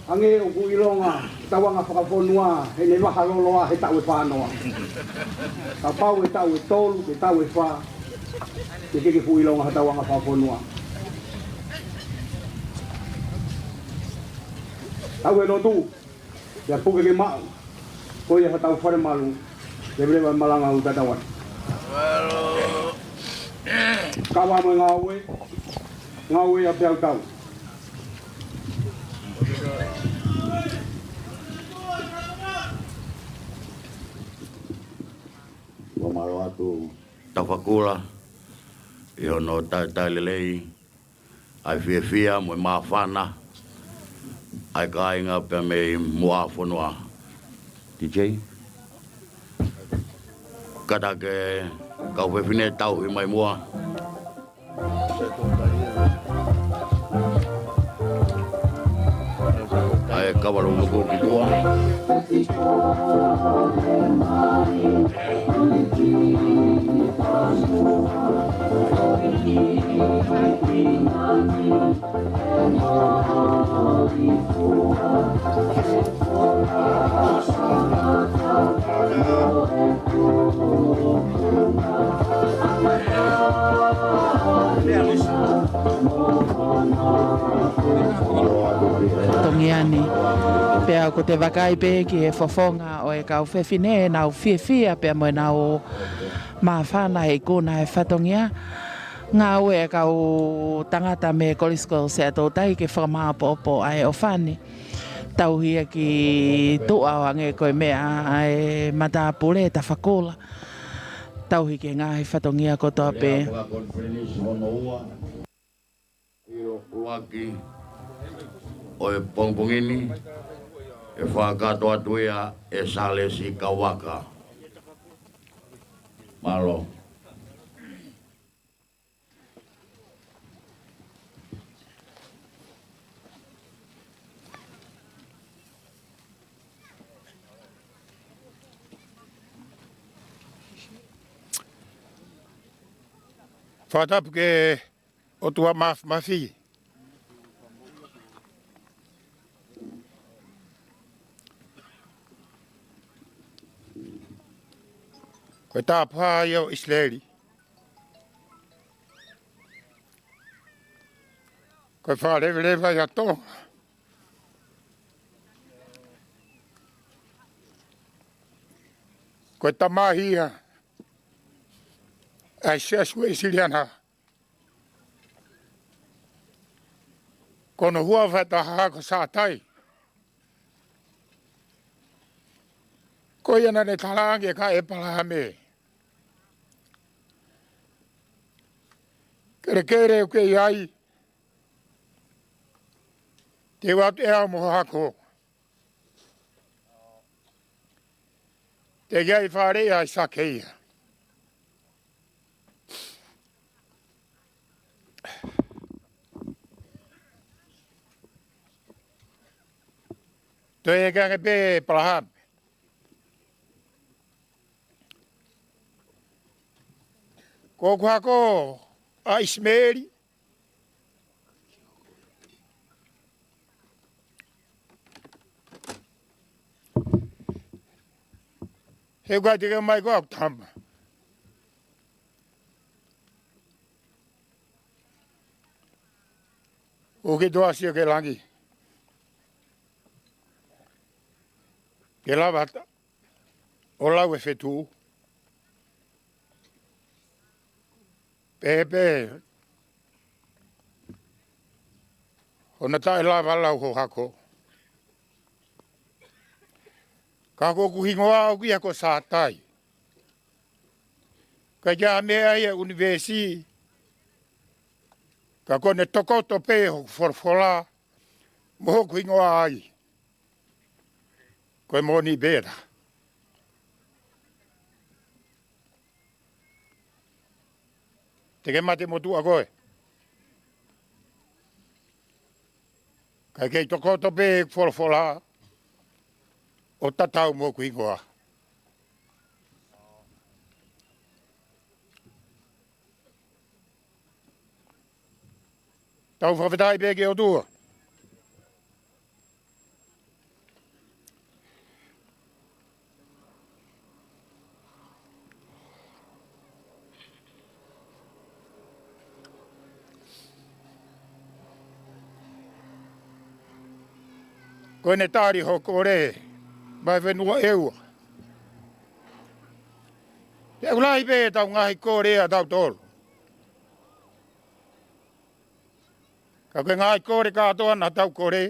Hangē ʻoku ʻilonga tauʻanga fakafonua heʻene vaha loloa he taʻu ʻe fānoa. Kapau ʻe taʻu ʻe tolu, ke taʻu ʻe fā, ke ke ke fuʻu ʻilonga ha tauʻanga fakafonua. Tau ʻe lotu. Pea puke ke maʻu. Ko ia ha tau fale malu. Leveleva e malanga ʻo tatau atu. Kava mo e ngāue. Ngāue ʻa peau tau. Ua mālō atu. Tafakula. ʻI hono talitali lelei. ʻA e fiefia mo e māfana ʻa e kāinga pea mei muʻa fonua. T J. Kātaki e kau fefine tauhi mai muʻa. ʻA e kava lou nuku ki tuʻa. Tongiani. Pea ʻoku te vakai pē ki he fofonga ʻo e kau fefine, ʻenau fiefia pea mo ʻenau māfana he ikuna e fatongia. Ngāue e kau tangata mei he Kolisi ko Siaʻatoutai ke fakamāʻopoʻopo ʻa e ʻofa ni. Tauhi ia ki tuʻa ʻo hangē ko e meʻa ʻa e matāpule Tafakula. Tauhi ki he ngaahi fatongia kotoa pē. ʻUluaki ʻo e pongipongi ni, ʻe fakakakato atu ia ʻe Salesi Kauaka. Mālō. Fakatapu ki he ʻOtua Māfimafi. Ko e tāpuhā ia ʻo ʻIsileli. Ko e fakaleveleva ia ʻa Tonga. Ko e tamai ia ʻa e Siasi Uēsiliana. Ko hono huafa ʻe taha ko Sātai. Ko ia naʻa ne talaange kia ʻĒpalahame, kelekele ʻoku ke ʻi ai, te u ʻatu ʻe au mo ho hako. Teʻeki ai faleʻi ʻa ʻIsake ia. Toe ʻeke ange pē ʻe ʻĒpalahame, ko hoku hako ʻa ʻIsimeli? He ʻoku ʻikai te ke ʻomai koe ʻa hoku tama. ʻOku ke toe sio ki langi, ke lava ʻo lau e fetuʻu. Pehē pē hono taʻelava lau ho hako. Ka ko hoku hingoa ʻoku ʻi ai ko Sātai. Ka ʻi ai ha meʻa ia ʻunivēsi, ka ko ʻene tokoto pē hoku folofola mo hoku hingoa ai. Ko e moʻoni pē ʻa. Te ke mate motuʻa koe, kae kei tokoto pē hoku folofola ʻo tatau mo hoku hingoa. Tau fakafetaʻi pē ki he ʻOtua. Ko ʻene tali hoʻo kole, mai fenua ʻEua. Te u lahi pē ʻetau ngaahi kole ʻatautolu. Ka ko e ngaahi kole kātoa naʻa tau kole,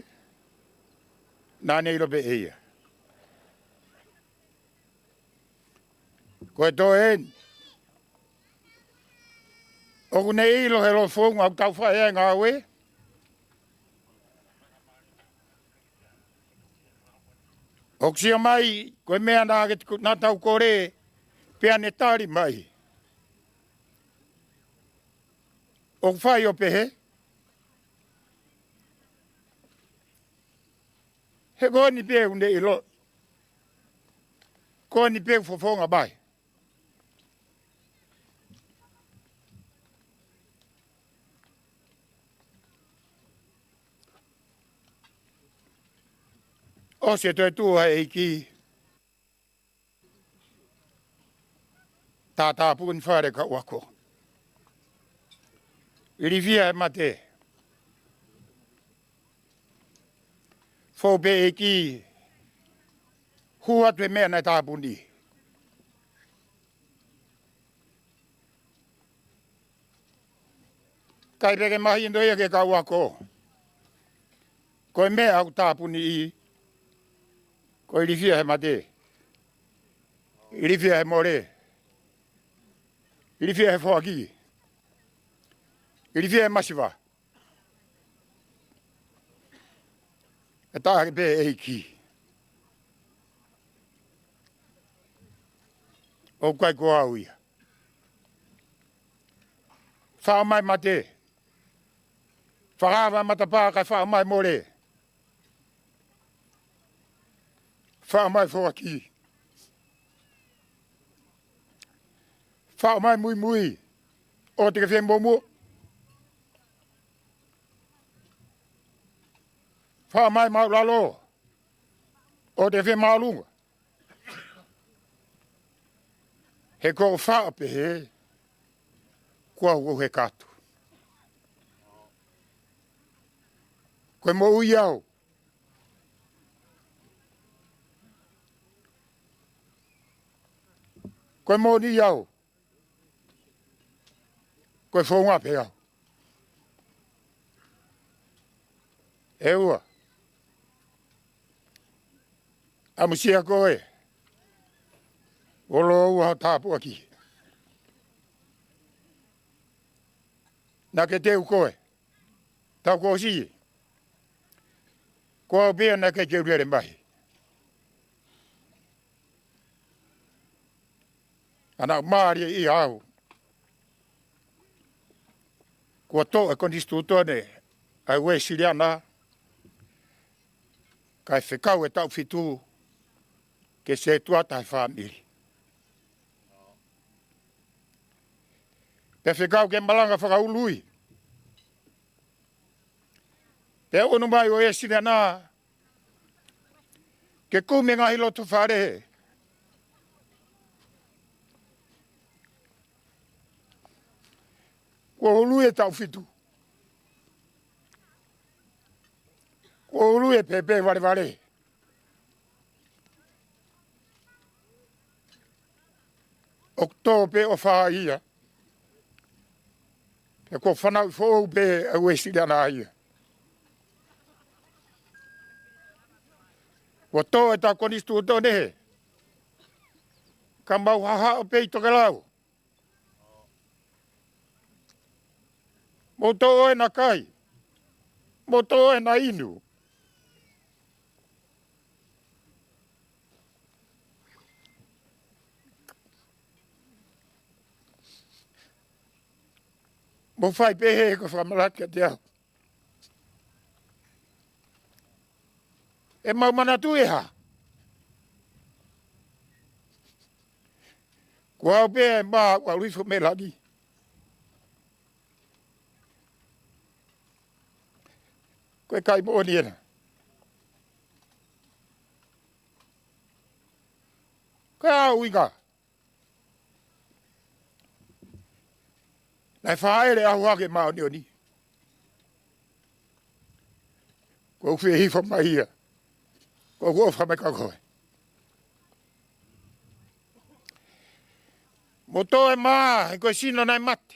naʻa ne ʻilo pē ʻe ia. Ko e toe eni. ʻOku ne ʻilo he lofounga ʻoku tau fai ai e ngāue. ʻOku sio mai, ko e meʻa naʻa ke, naʻa tau kole, pea ne tali mai. ʻOku fai ʻo pehē. He ko eni pē ʻoku ne ʻilo. Ko eni pē ʻoku fofonga mai. ʻOsi e toetuʻu ʻa e ʻEiki. Tātāpuni fale kau ako. Ilifia e mate. Fou pē ʻEiki. Hū atu e meʻa naʻe tāpuni. ʻIkai pē ke mahino ia ki he kau ako. Ko e meʻa ʻoku tāpuni, ko e ilifia he mate. Ilifia he mole. Ilifia he foaki. Ilifia he masiva. ʻE taha pē ʻEiki. ʻOku ʻikai ko au ia. Faʻo mai mate. Fakaava matapā kae faʻo mai mole. Faʻo mai foaki. Faʻo mai muimui. ʻOua te ke fie muʻomuʻa. Faʻo mai māʻulalo. ʻOua te ke fie māʻolunga. He ko e faʻo pehē, kuo u he katu. Ko e moʻui au. Ko e moʻoni au. Ko e founga pē au. ʻEua. ʻAmusia koe. ʻOlo ua tāpuaki. Naʻa ke teu koe. Tau ko si. Ko au pē naʻa ke keu lele mai. ʻA naʻa mālie ʻi au. Kuo toʻo e konisitūtone ʻa e Uēsiliana, kae fekau e taʻu fitu ke setuata e fāmili. Pea fekau ke malanga fakaului. Pea ʻunu mai ʻo Uēsiliana, ke kumi e ngaahi loto fale. Kuo ului e taʻu fitu. Kuo ului e pēpē valevale. ʻOku tō pē ʻofa ia. Pea ko e fanauʻi foʻou pē ʻa e Uēsiliana ia. Kuo tō e taʻu konisitūtone he. Ka mau hahaʻo pē ʻi tokelau. Mou tō ʻo ena kai. Mou tō ʻo ena inu. Mou fai pē he ko e fakamalaki kiate au. ʻE mau manatu ʻe hā. Ko au pē ʻe mā ua luifo me lagi. Ko e kai moʻoni ena. Ko e ʻuhinga naʻe fāʻele ʻaho hake māʻoniʻoni. Ko u fie hifo mai ia. Ko u ʻofa mai ka koe. Mo toe mā, he ko e sino naʻe mate.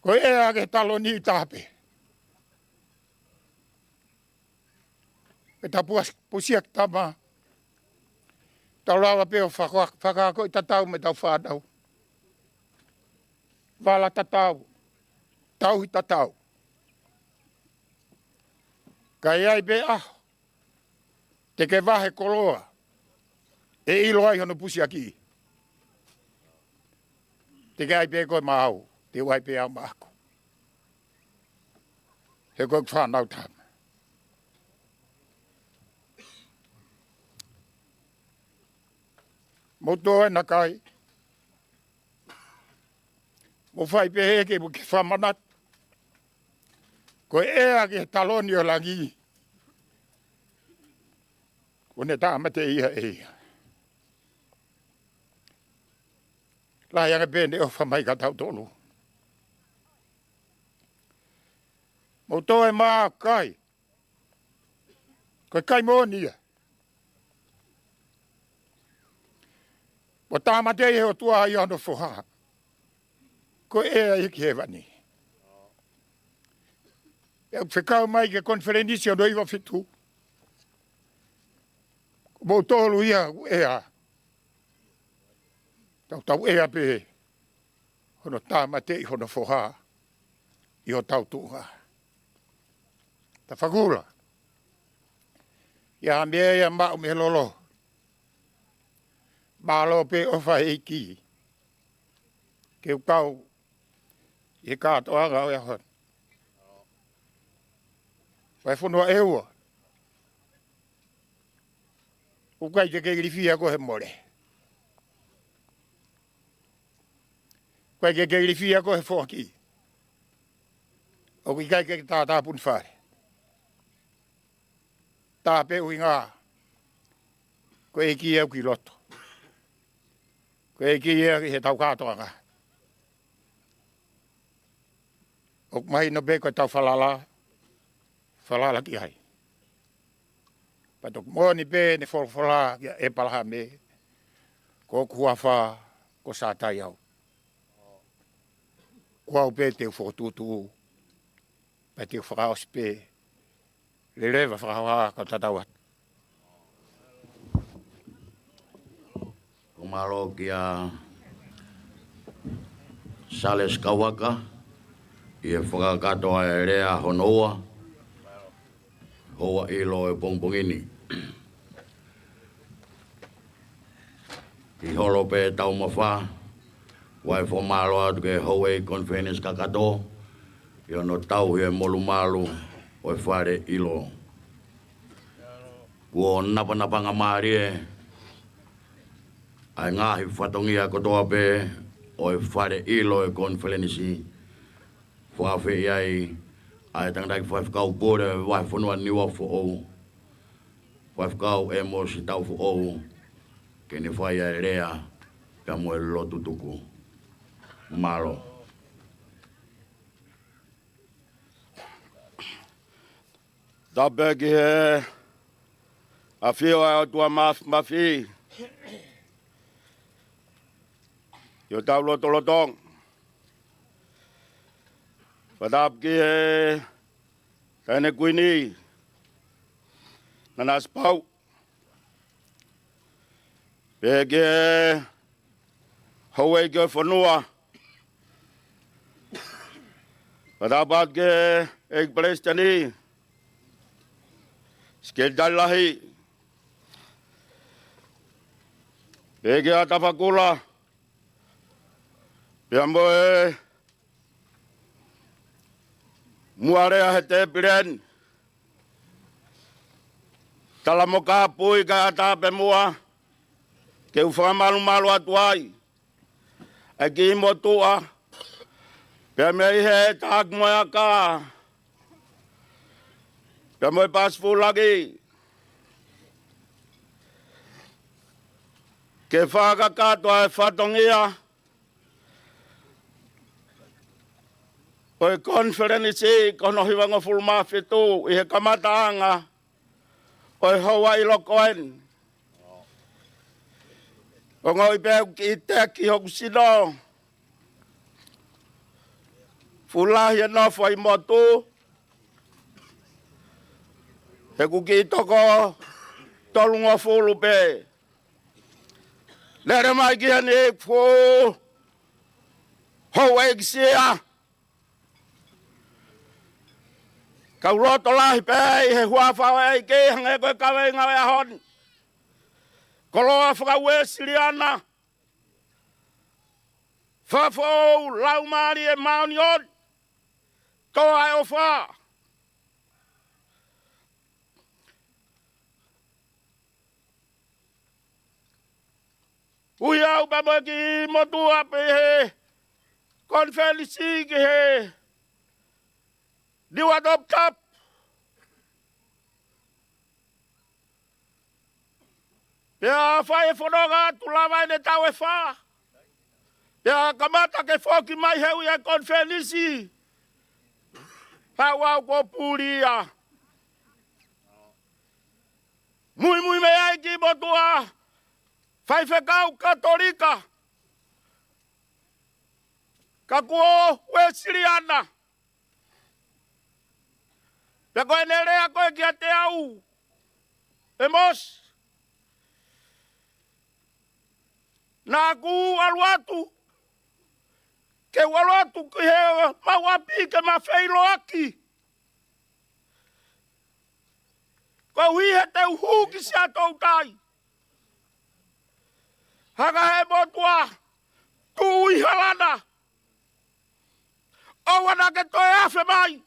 Ko e ʻea ki he taloni ʻi tape. Ke ta puas-, pusiaki tama. Tau lava pē ʻo faka-, fakaakoʻi tatau mo ʻetau fānau. Vala tatau. Tauhi tatau. Ka ʻe ʻi ai pē ʻaho te ke vahe koloa, ʻe ʻilo ai hono pusiaki. Te ke ʻai pē koe maʻau, te u ʻai pē au maʻaku. He ko ʻeku fānau tama. Mou toe nakai. Mou fai pehē ke mou ke fakamanatu. Ko e ʻea ki he taloni ʻo langi. Kuo ne tāmateʻi ia ʻe ia. Lahi ange pē ʻene ʻofa mai kia tautolu. Mou toe mā kai. Ko e kai moʻoni ia. Kuo tāmateʻi ʻe he ʻOtua ia hono foha. Ko e ʻea ia ki hēvani. ʻE fekau mai ki he konifelenisi hono hiva fitu. Mou tolu ia ʻoku ʻea. Tau tau ʻea pē hono tāmateʻi hono foha ʻi hotau tuʻunga. Tafakula. ʻI ai ha meʻa ia maʻu mei he lolo. Mālō pē ʻofa ʻa e ʻEiki. Ke u kau ʻi he kātoanga ʻo e ʻaho ni. Vahefonua ʻe ua. ʻOku ʻikai ke ke ilifia koe he mole. ʻOku ʻikai ke ke ilifia koe he foaki. ʻOku ʻikai ke ke tātāpuni fale. Tā pē ʻuhinga. Ko e ʻEiki ia ʻoku ʻi loto. Ko e ʻEiki ia ʻi he tau kātoanga. ʻOku mahino pē ko e tau falala, falala ki ai. Pea toki moʻoni pē ʻene folofola kia ʻEpalahame, ko hoku huafa ko Sātai au. Ko au pē te u fokotuʻutuʻu, pea te u fakaʻosi pē. Leleva fakahoha kau tatau atu. Ko mālō kia Sālesi Kauaka, ʻi he fakakakato ʻa e lea hono ua, houa ʻilo ʻo e pongipongi ni. ʻI holo pē taumafa, ʻoku ou fakamālō atu ki he houʻeiki konifelenisi kakato, ʻi hono tauhi e molumalu ʻo e fale ʻilo. Kuo napanapanga mālie ʻa e ngaahi fatongia kotoa pē ʻo e fale ʻilo ʻo e konifelenisi. Fakaafeʻi ai ʻa e tangataʻeiki faifekau pule ʻo e vahefonua Niuafoʻou, Faifekau ʻEmosi Taufoʻou, ke ne fai ʻa e lea pea mo e lotu tuku. Mālō. Tapu ki he ʻafio ʻa e ʻOtua Māfimafi ʻi hotau lotolotonga. Fakatapu ki he Taʻahine Kuini Nanasipauʻu, pehē ki he houʻeiki ʻo e fonua. Fakatapu atu ki he ʻEiki Palesiteni Sekelitali Lahi, pehē ki he Tafakula, pea mo e muʻa lea he tēpile ni, Talamoka, Pui kae ʻatā pē muʻa, Ke u fakamalumalu atu ai ʻa e kiʻi motuʻa, pea mei he taki mo e aka, pea mo e pasifulaki, ke fakakakato ʻa e fatongia ʻo e konifelenisi ko hono hivangofulu mā fitu ʻi he kamataʻanga ʻo e houa ʻi loto eni. Ongoʻi pē ʻeku kiʻi teki hoku sino. Fuʻu lahi e nofo ʻi motu, he ʻoku kiʻi toko tolungofulu pē. Lele mai ki heni ʻeku fuʻu houʻeiki sia. Kau loto lahi pē ʻi he huafa ʻo e ʻEiki, hangē ko e kaveinga ʻo e ʻaho ni. Koloa faka-Uēsiliana, fakafoʻou Laumālie Māʻoniʻoni, toa ʻa e ʻofa. Ui au pea mo e kiʻi motuʻa pē he konifelenisi ki he Niuatoputapu. Pea fai e fononga atu lava ʻene taʻu ʻe fā. Pea kamata ke foki mai he ui e konifelenisi. Haʻu au kuo puli ia. Muimui mei ai kiʻi motuʻa faifekau Katolika, ka kuo Uēsiliana. Pea ko ʻene lea ko ē kiate au, ʻEmosi, naʻa ku ʻalu atu, ke u ʻalu atu ki he mau ʻapi ke ma feʻiloaki. Koeʻuhi he te u hū ki Siaʻatoutai. Hanga he motuʻa tuʻu ʻi Halana, ʻoua naʻa ke toe afe mai.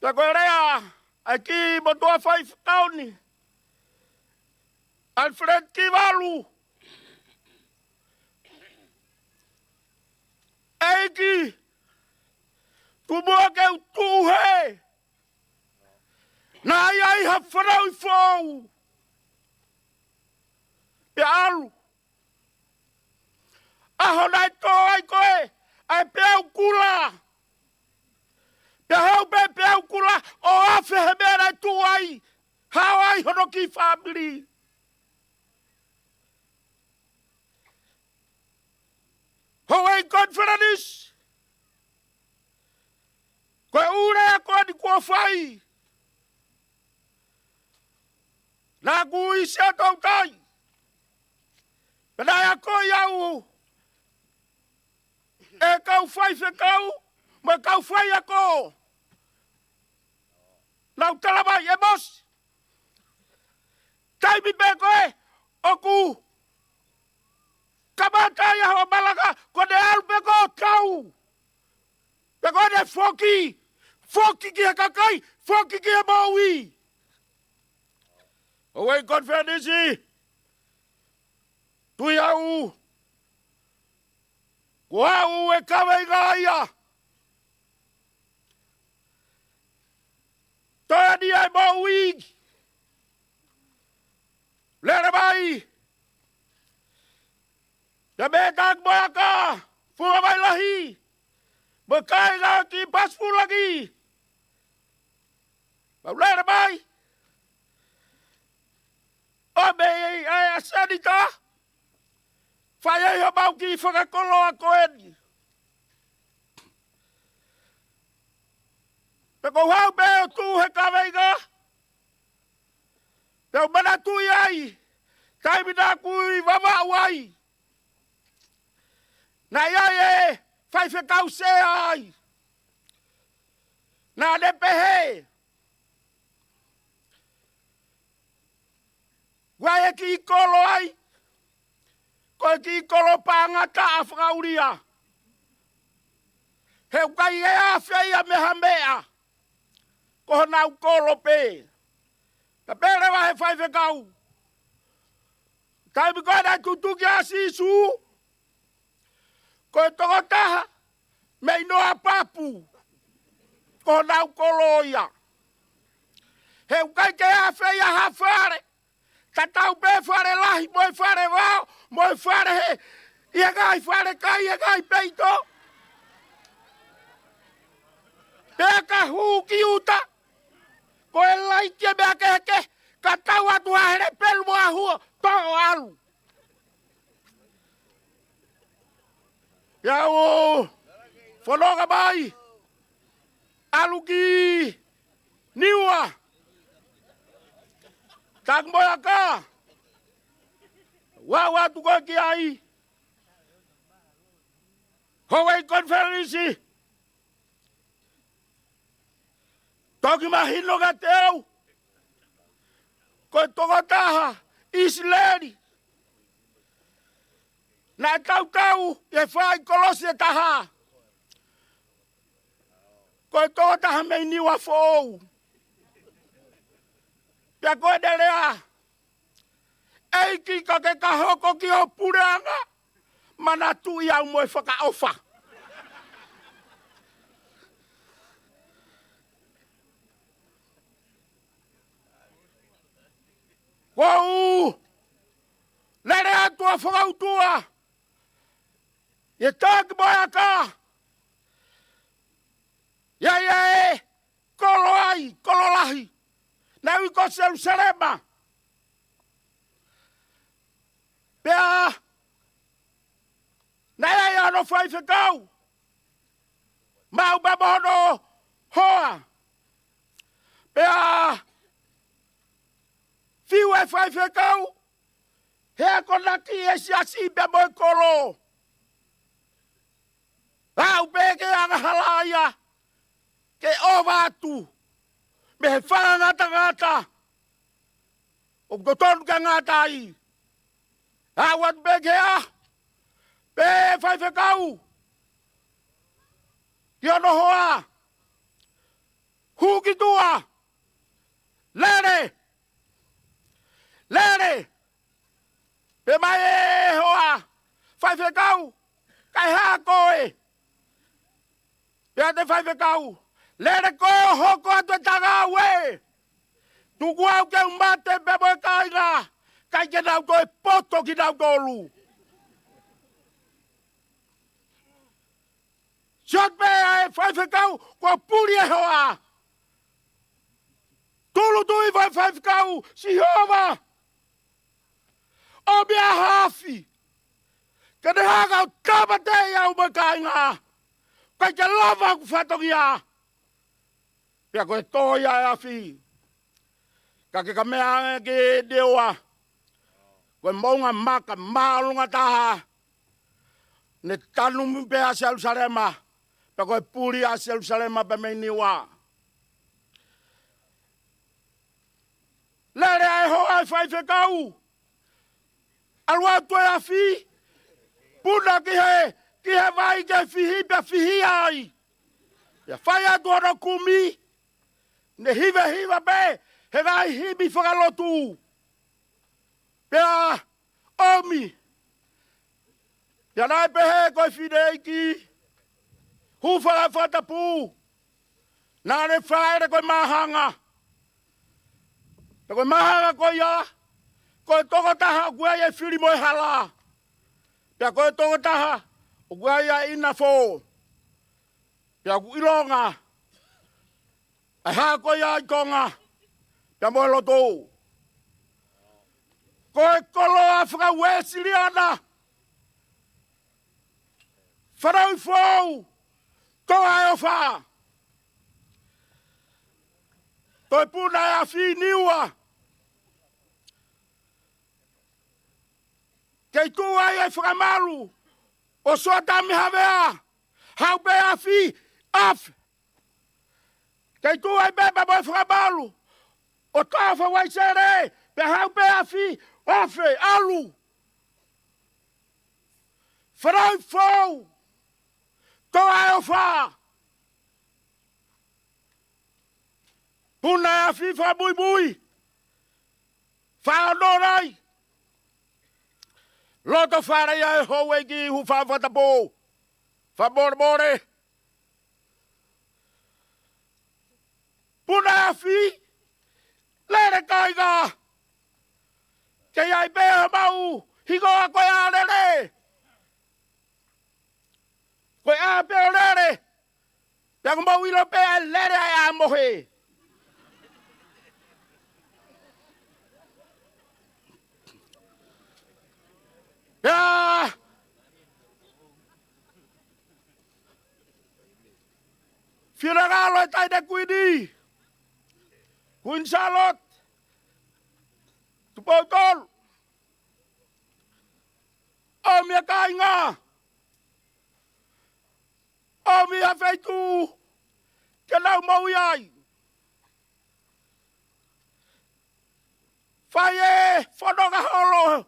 Pea ko e lea ʻa e kiʻi motuʻa faifekau ni, Alfred Kivalu, ʻEiki, tuku muʻa ke u tuʻu hē. Naʻe ʻi ai ha fanauʻi foʻou. Pea ʻalu. ʻAho naʻe tō ai ko ē ʻa e peau kula. Pea haʻu pē peau kula ʻo afe he meʻa naʻe tuʻu ai, hao ai hono kiʻi fāmili. Houʻeiki konifelenisi, ko e ʻū lea ko eni kuo fai. Naʻa ku ʻi Siaʻatoutai, pea naʻe akoʻi au ʻe he kau faifekau mo e kau faiako. Nau tala mai, ʻEmosi, taimi pē ko ē ʻoku kamata ai hoʻo malanga, ko ʻene ʻalu pē koe ʻo tau. Pea ko ʻene foki, foki ki he kakai, foki ki he moʻui. Houʻeiki konifelenisi, tui au, ko au e kaveinga ia. Toe ʻi ai e moʻui. Lele mai. Pea mei he taki mo e aka, funga mai lahi, mo e kāinga ki pasifulaki. Mau lele mai. ʻO mei ai ʻa e ʻasenita, fai ai homau kiʻi fakakoloa ko eni. Pea ko u haʻu pē ʻo tuʻu he kaveinga, pea u manatuʻi ai taimi naʻa ku ʻi Vavaʻu ai, naʻe ʻi ai e faifekau sea ai. Naʻa ne pehē, ʻoku ʻi ai e kiʻi kolo ai, ko e kiʻi kolo paʻanga taʻa fakaʻulia. He ʻoku ʻikai ke afe ia mei ha meʻa, ko honau kolo pē. Ka pehē leva he faifekau, Taimi ko ē naʻe tutuki ai ʻa Sīsū, ko e tokotaha mei Noapapu, ko honau kolo ia. He ʻoku ʻikai ke ʻi ai ha fale, tatau pē fale lahi, mo e fale vao, mo e fale hē, ʻi he ngaahi fale kai, ʻi he ngaahi peito. Pea ka hū ki ʻuta, ko e laiki e meʻa kehekehe, ka tau atu ha hele pelu mo ha hua, toʻo ʻalu. Pea u fononga mai, ʻalu ki Niua. Taki mo e aka. Ua ua tuko ki ai. Houʻeiki konifelenisi. Toki mahino kiate au, ko e tokotaha ʻIsileli naʻe tautau ʻi he fai kolosi ʻe taha, ko e tokotaha mei Niua Foʻou. Pea ko ʻene lea, ʻEiki, ka ke ka hoko ki ho puleʻanga, manatuʻi au mo e fakaʻofa. Kuo u lele atu ʻo fakautua ʻi he taki mo e aka, ʻi ai ʻa e kolo ai, kolo lahi, naʻe ui ko Selusalema. Pea naʻe ʻi ai hono faifekau, maʻu pē mo hono hoa. Pea fiu e faifekau he akonaki e siasi pea mo e kolo. Aʻu pē ke angahala ia ke ʻova atu mei he fakangatangata ʻoku totonu ke ngata ai. Aʻu atu pē ke ʻā pē faifekau ki hono hoa, hū ki tuʻa, lele, lele. Pehē mai e hoa, faifekau, kae hā koe? Pehē atu e faifekau, lele koe ʻo hoko atu e tangau ē. Tuku au ke u mate pea mo e kāinga, ʻikai ke nau toe poto kinautolu. Sio atu pē ʻa e faifekau, kuo puli e hoa. Tūʻulutui e faifekau, Sihova, ʻomi ha afi ke ne hanga ʻo tāmateʻi au mo e kāinga, ʻikai ke lava hoku fatongia. Pea ko e tō ia e afi, ka ke ka meʻa ange ki Niua, ko e moʻunga maka māʻolunga taha, ne tanumaki pē ʻa Selusalema, pea ko e puli ʻa Selusalema pē mei Niua. Lele ʻa e hoa e faifekau, ʻalu atu e afi, puna ki he, ki he vai ke fihi pea fihi ai. Pea fai atu hono kumi, ne hivahiva pē he ngaahi himi fakalotu. Pea ʻomi. Pea naʻe pehē ko e fineʻeiki hū faka-, fakatapu, naʻa ne fāʻele ko e māhanga. Pea ko e māhanga ko ia, ko e tokotaha ʻoku ʻi ai e fili mo e hala. Pea ko e tokotaha ʻoku ʻi ai ʻa e ʻinafō. Pea ʻoku ʻilonga ʻa e hā ko ia ʻi Tonga pea mo e lotu. Ko e koloa faka-Uēsiliana, Fanauʻi Foʻou, Toa ʻe ʻOfa, ko e puna e afi Niua. Kei tuʻu ai e fakamalu ʻo Soatami Havea, haʻu pē afi, afe. Kei tuʻu ai pē pea mo e fakamalu ʻo Toa ʻe ʻOfa Uaisele, pea haʻu pē afi, afe, ʻalu. Fanauʻi Foʻou, Toa ʻe ʻOfa, puna e afi fakamuimui, Faʻa Ono Nai, Loto fale ia e houʻeiki, hūfanga he fakatapu. Fakamolemole. Puna afi. Lele kāinga. Ke ʻi ai pē homau hingoa ko e ʻā lele. Ko e ʻā pē ʻo lele. Pea ʻoku mou ʻilo pē ʻa e lele ʻa e ʻā mohe. Pea finangalo e taʻahine Kuini, Kuini Sālote Tupou Tolu, ʻomi e kāinga, ʻomi ha feituʻu ke nau moʻui ai. Fai e fononga holo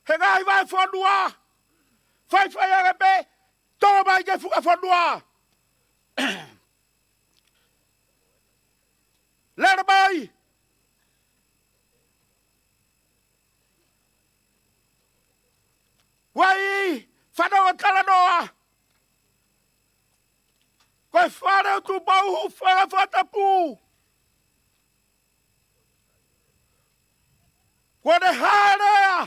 he ngaahi vahefonua. Faifai ange pē, tō mai ki he funga fonua. Lele mai. Vai, fanongo talanoa. Ko e fale ʻo Tupou, hūfanga he fakatapu. Kuo ne hāʻele ʻa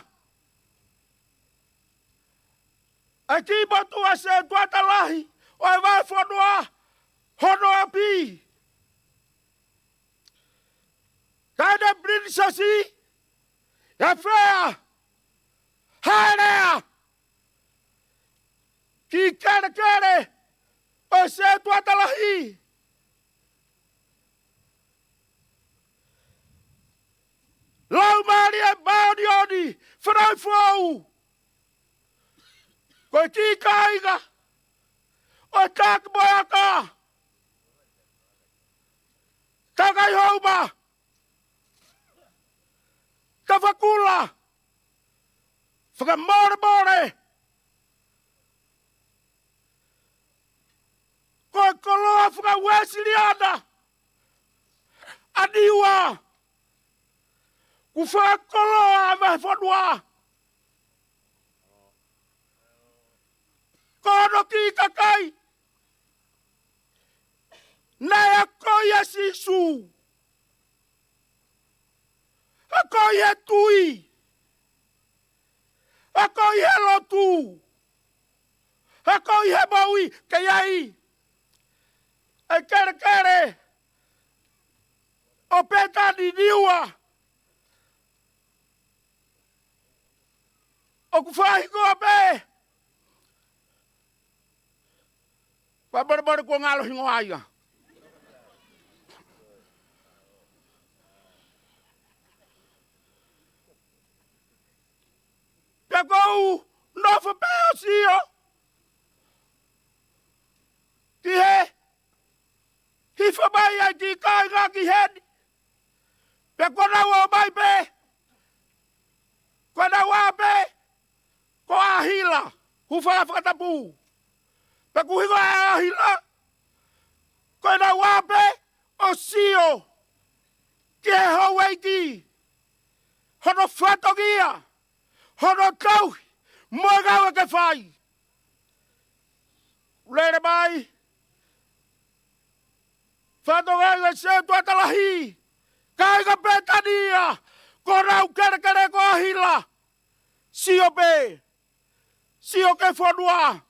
e kiʻi motuʻa sētuata lahi ʻo e vahefonua hono ʻapi. Kae ne pilinisesi, ʻe fea, hāʻele ʻa e kiʻi kelekele ʻo e sētuata lahi. Laumālie Māʻoniʻoni, fanauʻi foʻou. Ko e kiʻi kāinga ʻo e Taki Moeaka, Takai Houma, Tafakula, fakamolemole. Ko e koloa faka-Uēsiliana ʻa Niua, kuo fakakoloa ʻa e vahefonua. Ko hono kiʻi kakai naʻe akoʻi ʻe Sīsū, akoʻi he tui, akoʻi he lotu, akoʻi he moʻui, ke ʻi ai e kelekele ʻo Pētani Niua. ʻOku fai hingoa pē. Fakamolemole, kuo ngalo hingoa ia. Pea ʻoku ou nofo pē ʻo sio ki he hifo mai ʻa e kiʻi kāinga ki heni. Pea ko ʻenau ō mai pē, ko ʻenau ʻā pē ko ʻĀhila, hūfanga he fakatapu. Pea ʻoku hingoa ʻa ʻĀhila, ko ʻenau ʻā pē ʻo sio ki he houʻeiki, hono fatongia, hono tauhi, mo e ngāue ke fai. Lele mai, fatongia ʻa e sētuata lahi, kāinga Pētania, ko honau kelekele ko ʻĀhila. Sio pē, sio ki he fonua,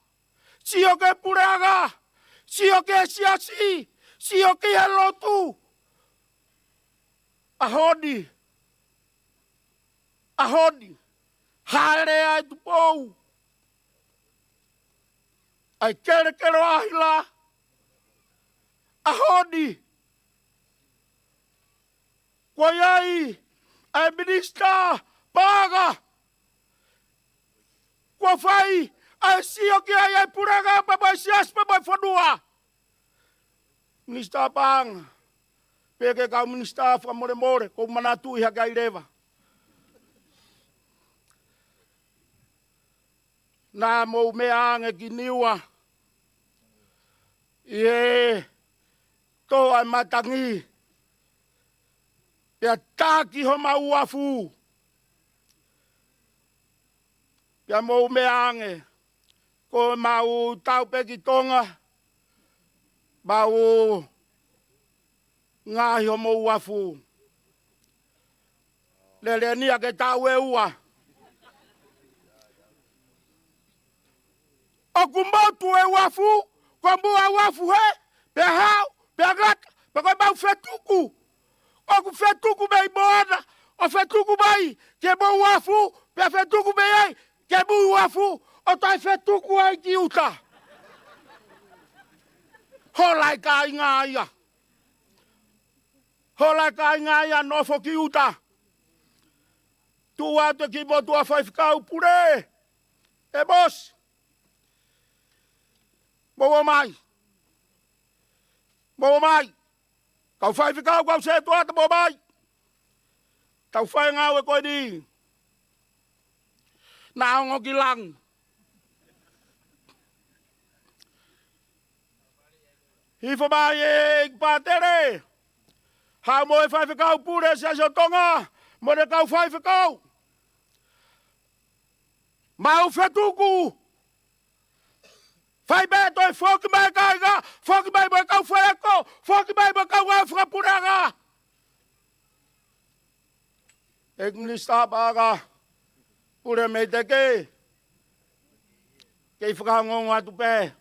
sio ki he puleʻanga, sio ki he siasi, sio ki he lotu. ʻAho ni, ʻaho ni, hāʻele ʻa e Tupou, ʻa e kelekele ʻo ʻĀhila. ʻAho ni, kuo ʻi ai ʻa e Minisitā Paʻanga, kuo fai ʻa e sio ki ai ʻa e puleʻanga pea mo e siasi pea mo e fonua. Minisitā Paʻanga, pea ki he kau minisitā, fakamolemole, ʻoku ou manatuʻi hake ai leva. Naʻa mou meʻa ange ki Niua ʻi he tō ʻa e matangi, pea taki homau uafu. Pea mou meʻa ange, ko ʻemau tau pē ki Tonga, mau ngaohi homou uafu. Lele ni ʻa ke taʻu ʻe ua. ʻOku motu e uafu, ko muʻa uafu he, pea hao, pea ngata, pea ko ʻemau fetuku. ʻOku fetuku mei moana, ʻo fetuku mai, ke mou uafu, pea fetuku mei ai, ke mou uafu, ʻo toe fetuku ai ki ʻuta. Hola e kāinga ia. Hola e kāinga ia nofo ki ʻuta. Tuʻu atu e kiʻi motuʻa faifekau pule. ʻE boss. Mou ō mai. Mou ō mai. Kau faifekau, kau setuata, mou ō mai. Tau fai e ngāue ko eni. Naʻa ongo ki langi. Hifo mai e pātele. Haʻu mo e faifekau pule Siasi ʻo Tonga, mo ʻene kau faifekau. Mau fetuku. Fai pē toe foki mai kāinga, foki mai mo e kau faiako, foki mai mo e kau ngāue fakapuleʻanga. ʻEiki Minisitā Paʻanga, pule mei teke, kei fakaongoongo atu pē.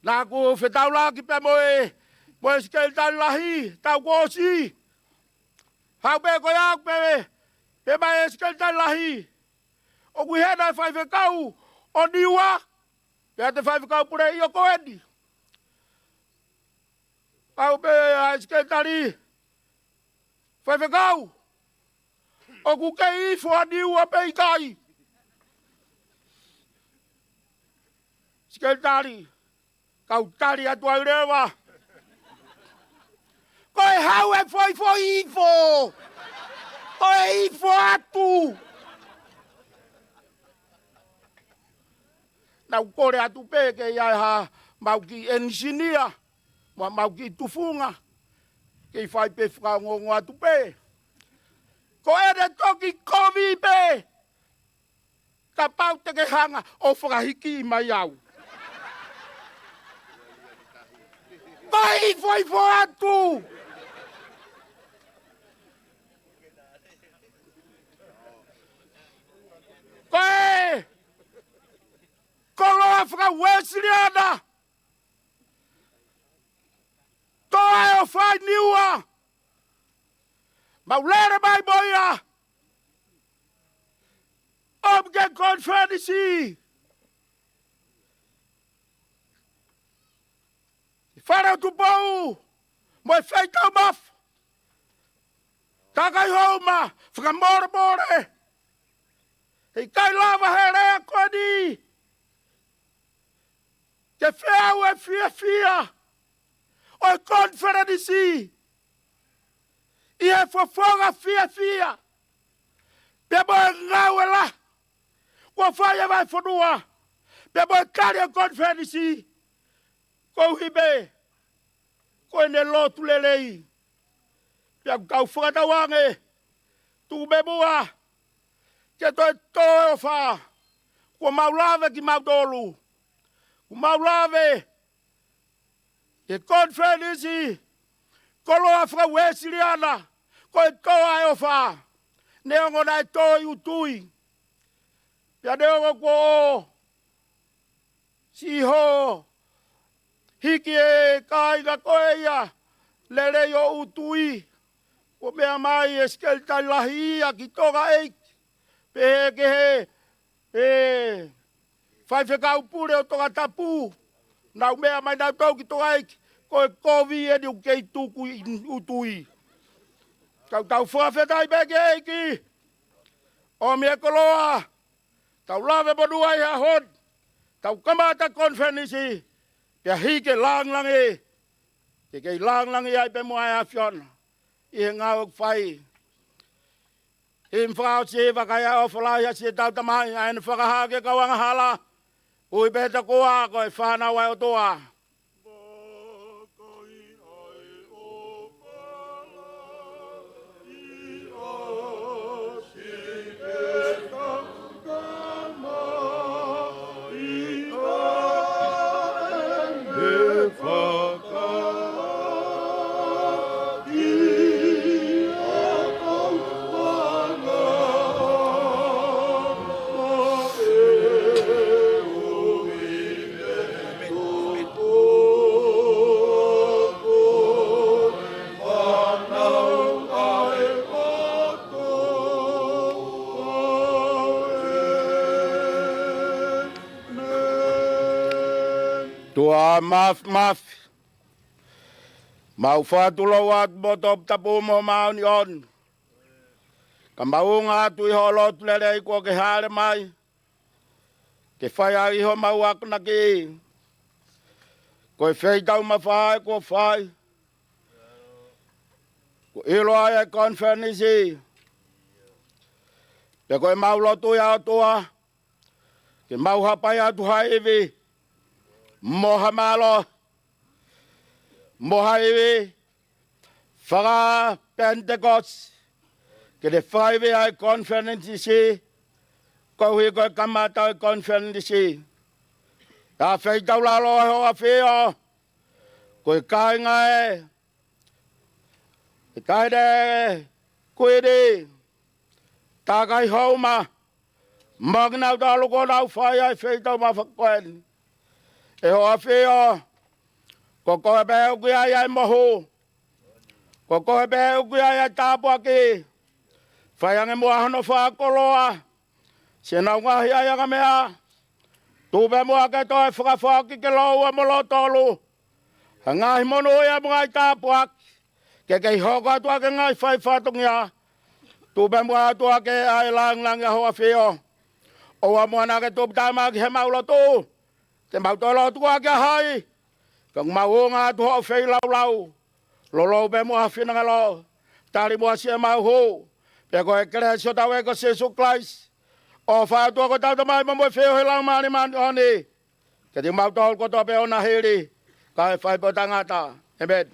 Naʻa ku fetaulaki pē mo e, mo e Sekelitali Lahi, taʻu kuo ʻosi. Haʻu pē ko ia pē, pehē mai e Sekelitali Lahi. ʻOku ʻi hena e faifekau ʻo Niua, pea te faifekau pule ʻio ko eni. Haʻu pē ʻa e Sekelitali. Faifekau, ʻoku kei ifo ʻa Niua pe ʻikai? Sekelitali, kau tali atu ai leva. Ko e hau e foʻi foʻi ifo. Ko e ifo atu. Naʻa ku kole atu pē ke ʻi ai haʻamau kiʻi ʻenisinia, mo haʻamau kiʻi tufunga, kei fai pē fakaongoongo atu pē. Ko ʻene toki kovi pē, kapau te ke hanga ʻo fakahiki mai au. Ko e ifo ifo atu. Ko e koloa faka-Uēsiliana. Toa ʻe ʻofa ʻi Niua. Mau lele mai mo ia. ʻOmi ke konifelenisi. ʻI Fale ʻo Tupou, mo e feitau mafu. Takai houma, fakamolemole. He ʻikai lava he lea ko eni ke feau e fiefia ʻo e konifelenisi ʻi he fofonga fiefia, pea mo e ngāue lahi kuo fai ʻe he vahefonua, pea mo e tali e konifelenisi, koeʻuhi pē ko ʻene lotu lelei. Pea ʻoku tau fakatauange, tuku pē muʻa ke toe tō e ʻofa. Kuo mau lave kimautolu. Kuo mau lave ki he konifelenisi koloa faka-Uēsiliana, ko e toa e ʻofa. Neongo naʻe tō ʻi ʻUtui, pea neongo kuo ʻo siʻi hiki e kāinga ko ia lelei ʻo ʻUtui. Kuo meʻa mai e Sekelitali Lahi ia ki Tonga ʻEiki, pehē ki he, e, faifekau pule ʻo Tongatapu. Nau meʻa mai nautolu ki Tonga ʻEiki, ko e kovi eni ʻoku kei tuku ʻi ʻUtui. Tau tau fakafetaʻi pē ki he ʻEiki. ʻOmi e koloa. Tau lave monū ai he ʻaho ni. Tau kamata konifelenisi. Pea hiki e langilangi. Ke kei langilangiʻi ai pē muʻa e ʻAfiona ʻi he ngāue ʻoku fai. Himi fakaʻosi, vakai ʻa e ʻofa lahi ʻa siʻetau Tamai, ʻa ʻene fakahā ki he kau angahala. Ui pē tokoua ko e fānau ʻa e ʻOtua. ʻOtua Māfimafi, mau fakatulou atu mo toputapu mo māʻoniʻoni. Ka mau ʻunga atu ʻi hoʻo lotu lelei kuo ke hāʻele mai ke fai ai homau akonaki. Ko e feitau mafai kuo fai, kuo ʻilo ai e konifelenisi. Pea ko ʻemau lotu ia ʻOtua, ke mau hapai atu ha ivi mo ha mālohi, mo ha ivi faka-Penitekosi, ke ne fakaivi ai e konifelenisi, koeʻuhi ko e kamata ʻo e konifelenisi. Ka feitau lalo ʻe hoʻo ʻAfio, ko e kāinga ē, ʻe taʻe ne kuini, takai houma, mo kinautolu kuo nau fai ai e feitau mafai ko eni. ʻE hoʻo ʻAfio, ko koe pē ʻoku ʻi ai ʻa e mohu, ko koe pē ʻoku ʻi ai ʻa e tāpuaki. Fai ange muʻa hono fakakoloa siʻenau ngaahi ʻaiʻanga meʻa. Tuku pē muʻa ke toe fakafoki ke lōua mo lōtolu ha ngaahi monūʻia mo e ngaahi tāpuaki ke kei hoko atu ʻaki e ngaahi fai fatongia. Tuku pē muʻa ʻOtua ke ʻai e lāngilangi ʻa hoʻo ʻAfio. ʻOua muʻa naʻa ke tuputāmaki heʻemau lotu, te mau toe lotu koā kia hai? Ka ʻoku mau ʻunga atu hoʻo feilaulau. Lolou pē muʻa ho finangalo. Tali muʻa siʻemau hū. Pea ko e kelesi ʻa hotau ʻEiki ko Sīsū Kalaisi, ʻofa ʻa e ʻOtua ko hotau Tamai, mo e feohi ʻa e Laumālie Māʻoniʻoni, ke ʻiate kimautolu kotoa pē ʻo na hili, kae fai pē ʻo taʻengata. ʻĒmeni.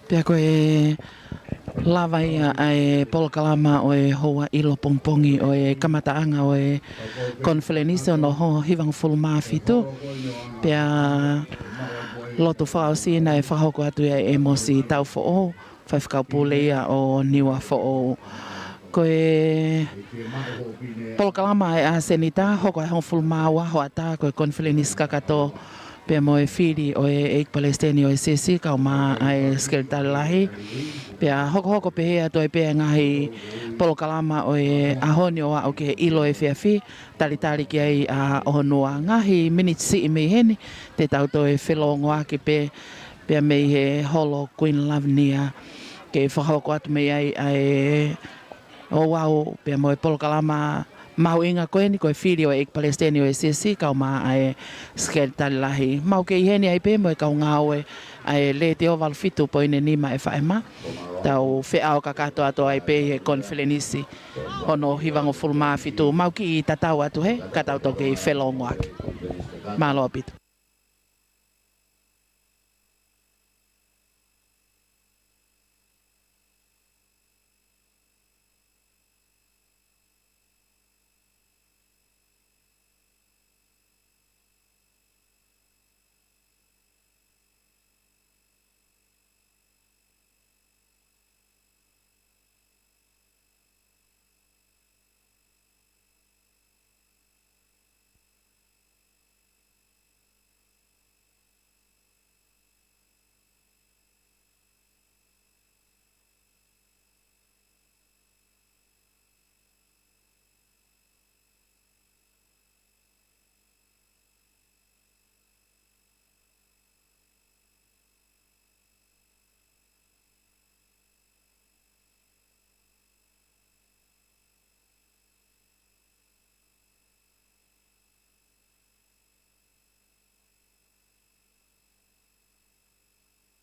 Pea ko e lava ia ʻa e polokalama ʻo e houa ʻilo pongipongi ʻo e kamataʻanga ʻo e konifelenisi hono hivangofulu mā fitu. Pea lotu fakaʻosi naʻe fakahoko atu ia ʻe ʻĒmosi Taufoʻou, faifekau pule ia ʻo Niuafoʻou. Ko e polokalama ʻa e ʻasenita, hoko ʻa e hongofulu mā ua hoʻatā, ko e konifelenisi kakato pea mo e fili ʻo e ʻEiki Palesiteni ʻo e Siasi, kaeʻumaʻā ʻa e Sekelitali Lahi. Pea hokohoko pehē atu ai pē ʻa e ngaahi polokalama ʻo e ʻaho ni ʻo aʻu ki he ʻilo efiafi, talitali ki ai ʻa ʻOhonua. Ngaahi miniti siʻi mei heni, te tau toe felōngoaki pē, pea mei he holo Kuini Lavinia, ke fakahoko atu mei ai ʻa e ouau pea mo e polokalama mahuʻinga ko eni, ko e fili ʻo e ʻEiki Palesiteni ʻo e Siasi, kaeʻumaʻā ʻa e Sekelitali Lahi. Mau kei ʻi heni ai pē mo e kau ngāue ʻa e Letiō valu fitu poini nima F M. Tau feʻao kakato atu ai pē ʻi he konifelenisi hono hivangofulu mā fitu. Mau kiʻi tatau atu hē, ka tau toki felōngoaki. Mālō ʻaupito.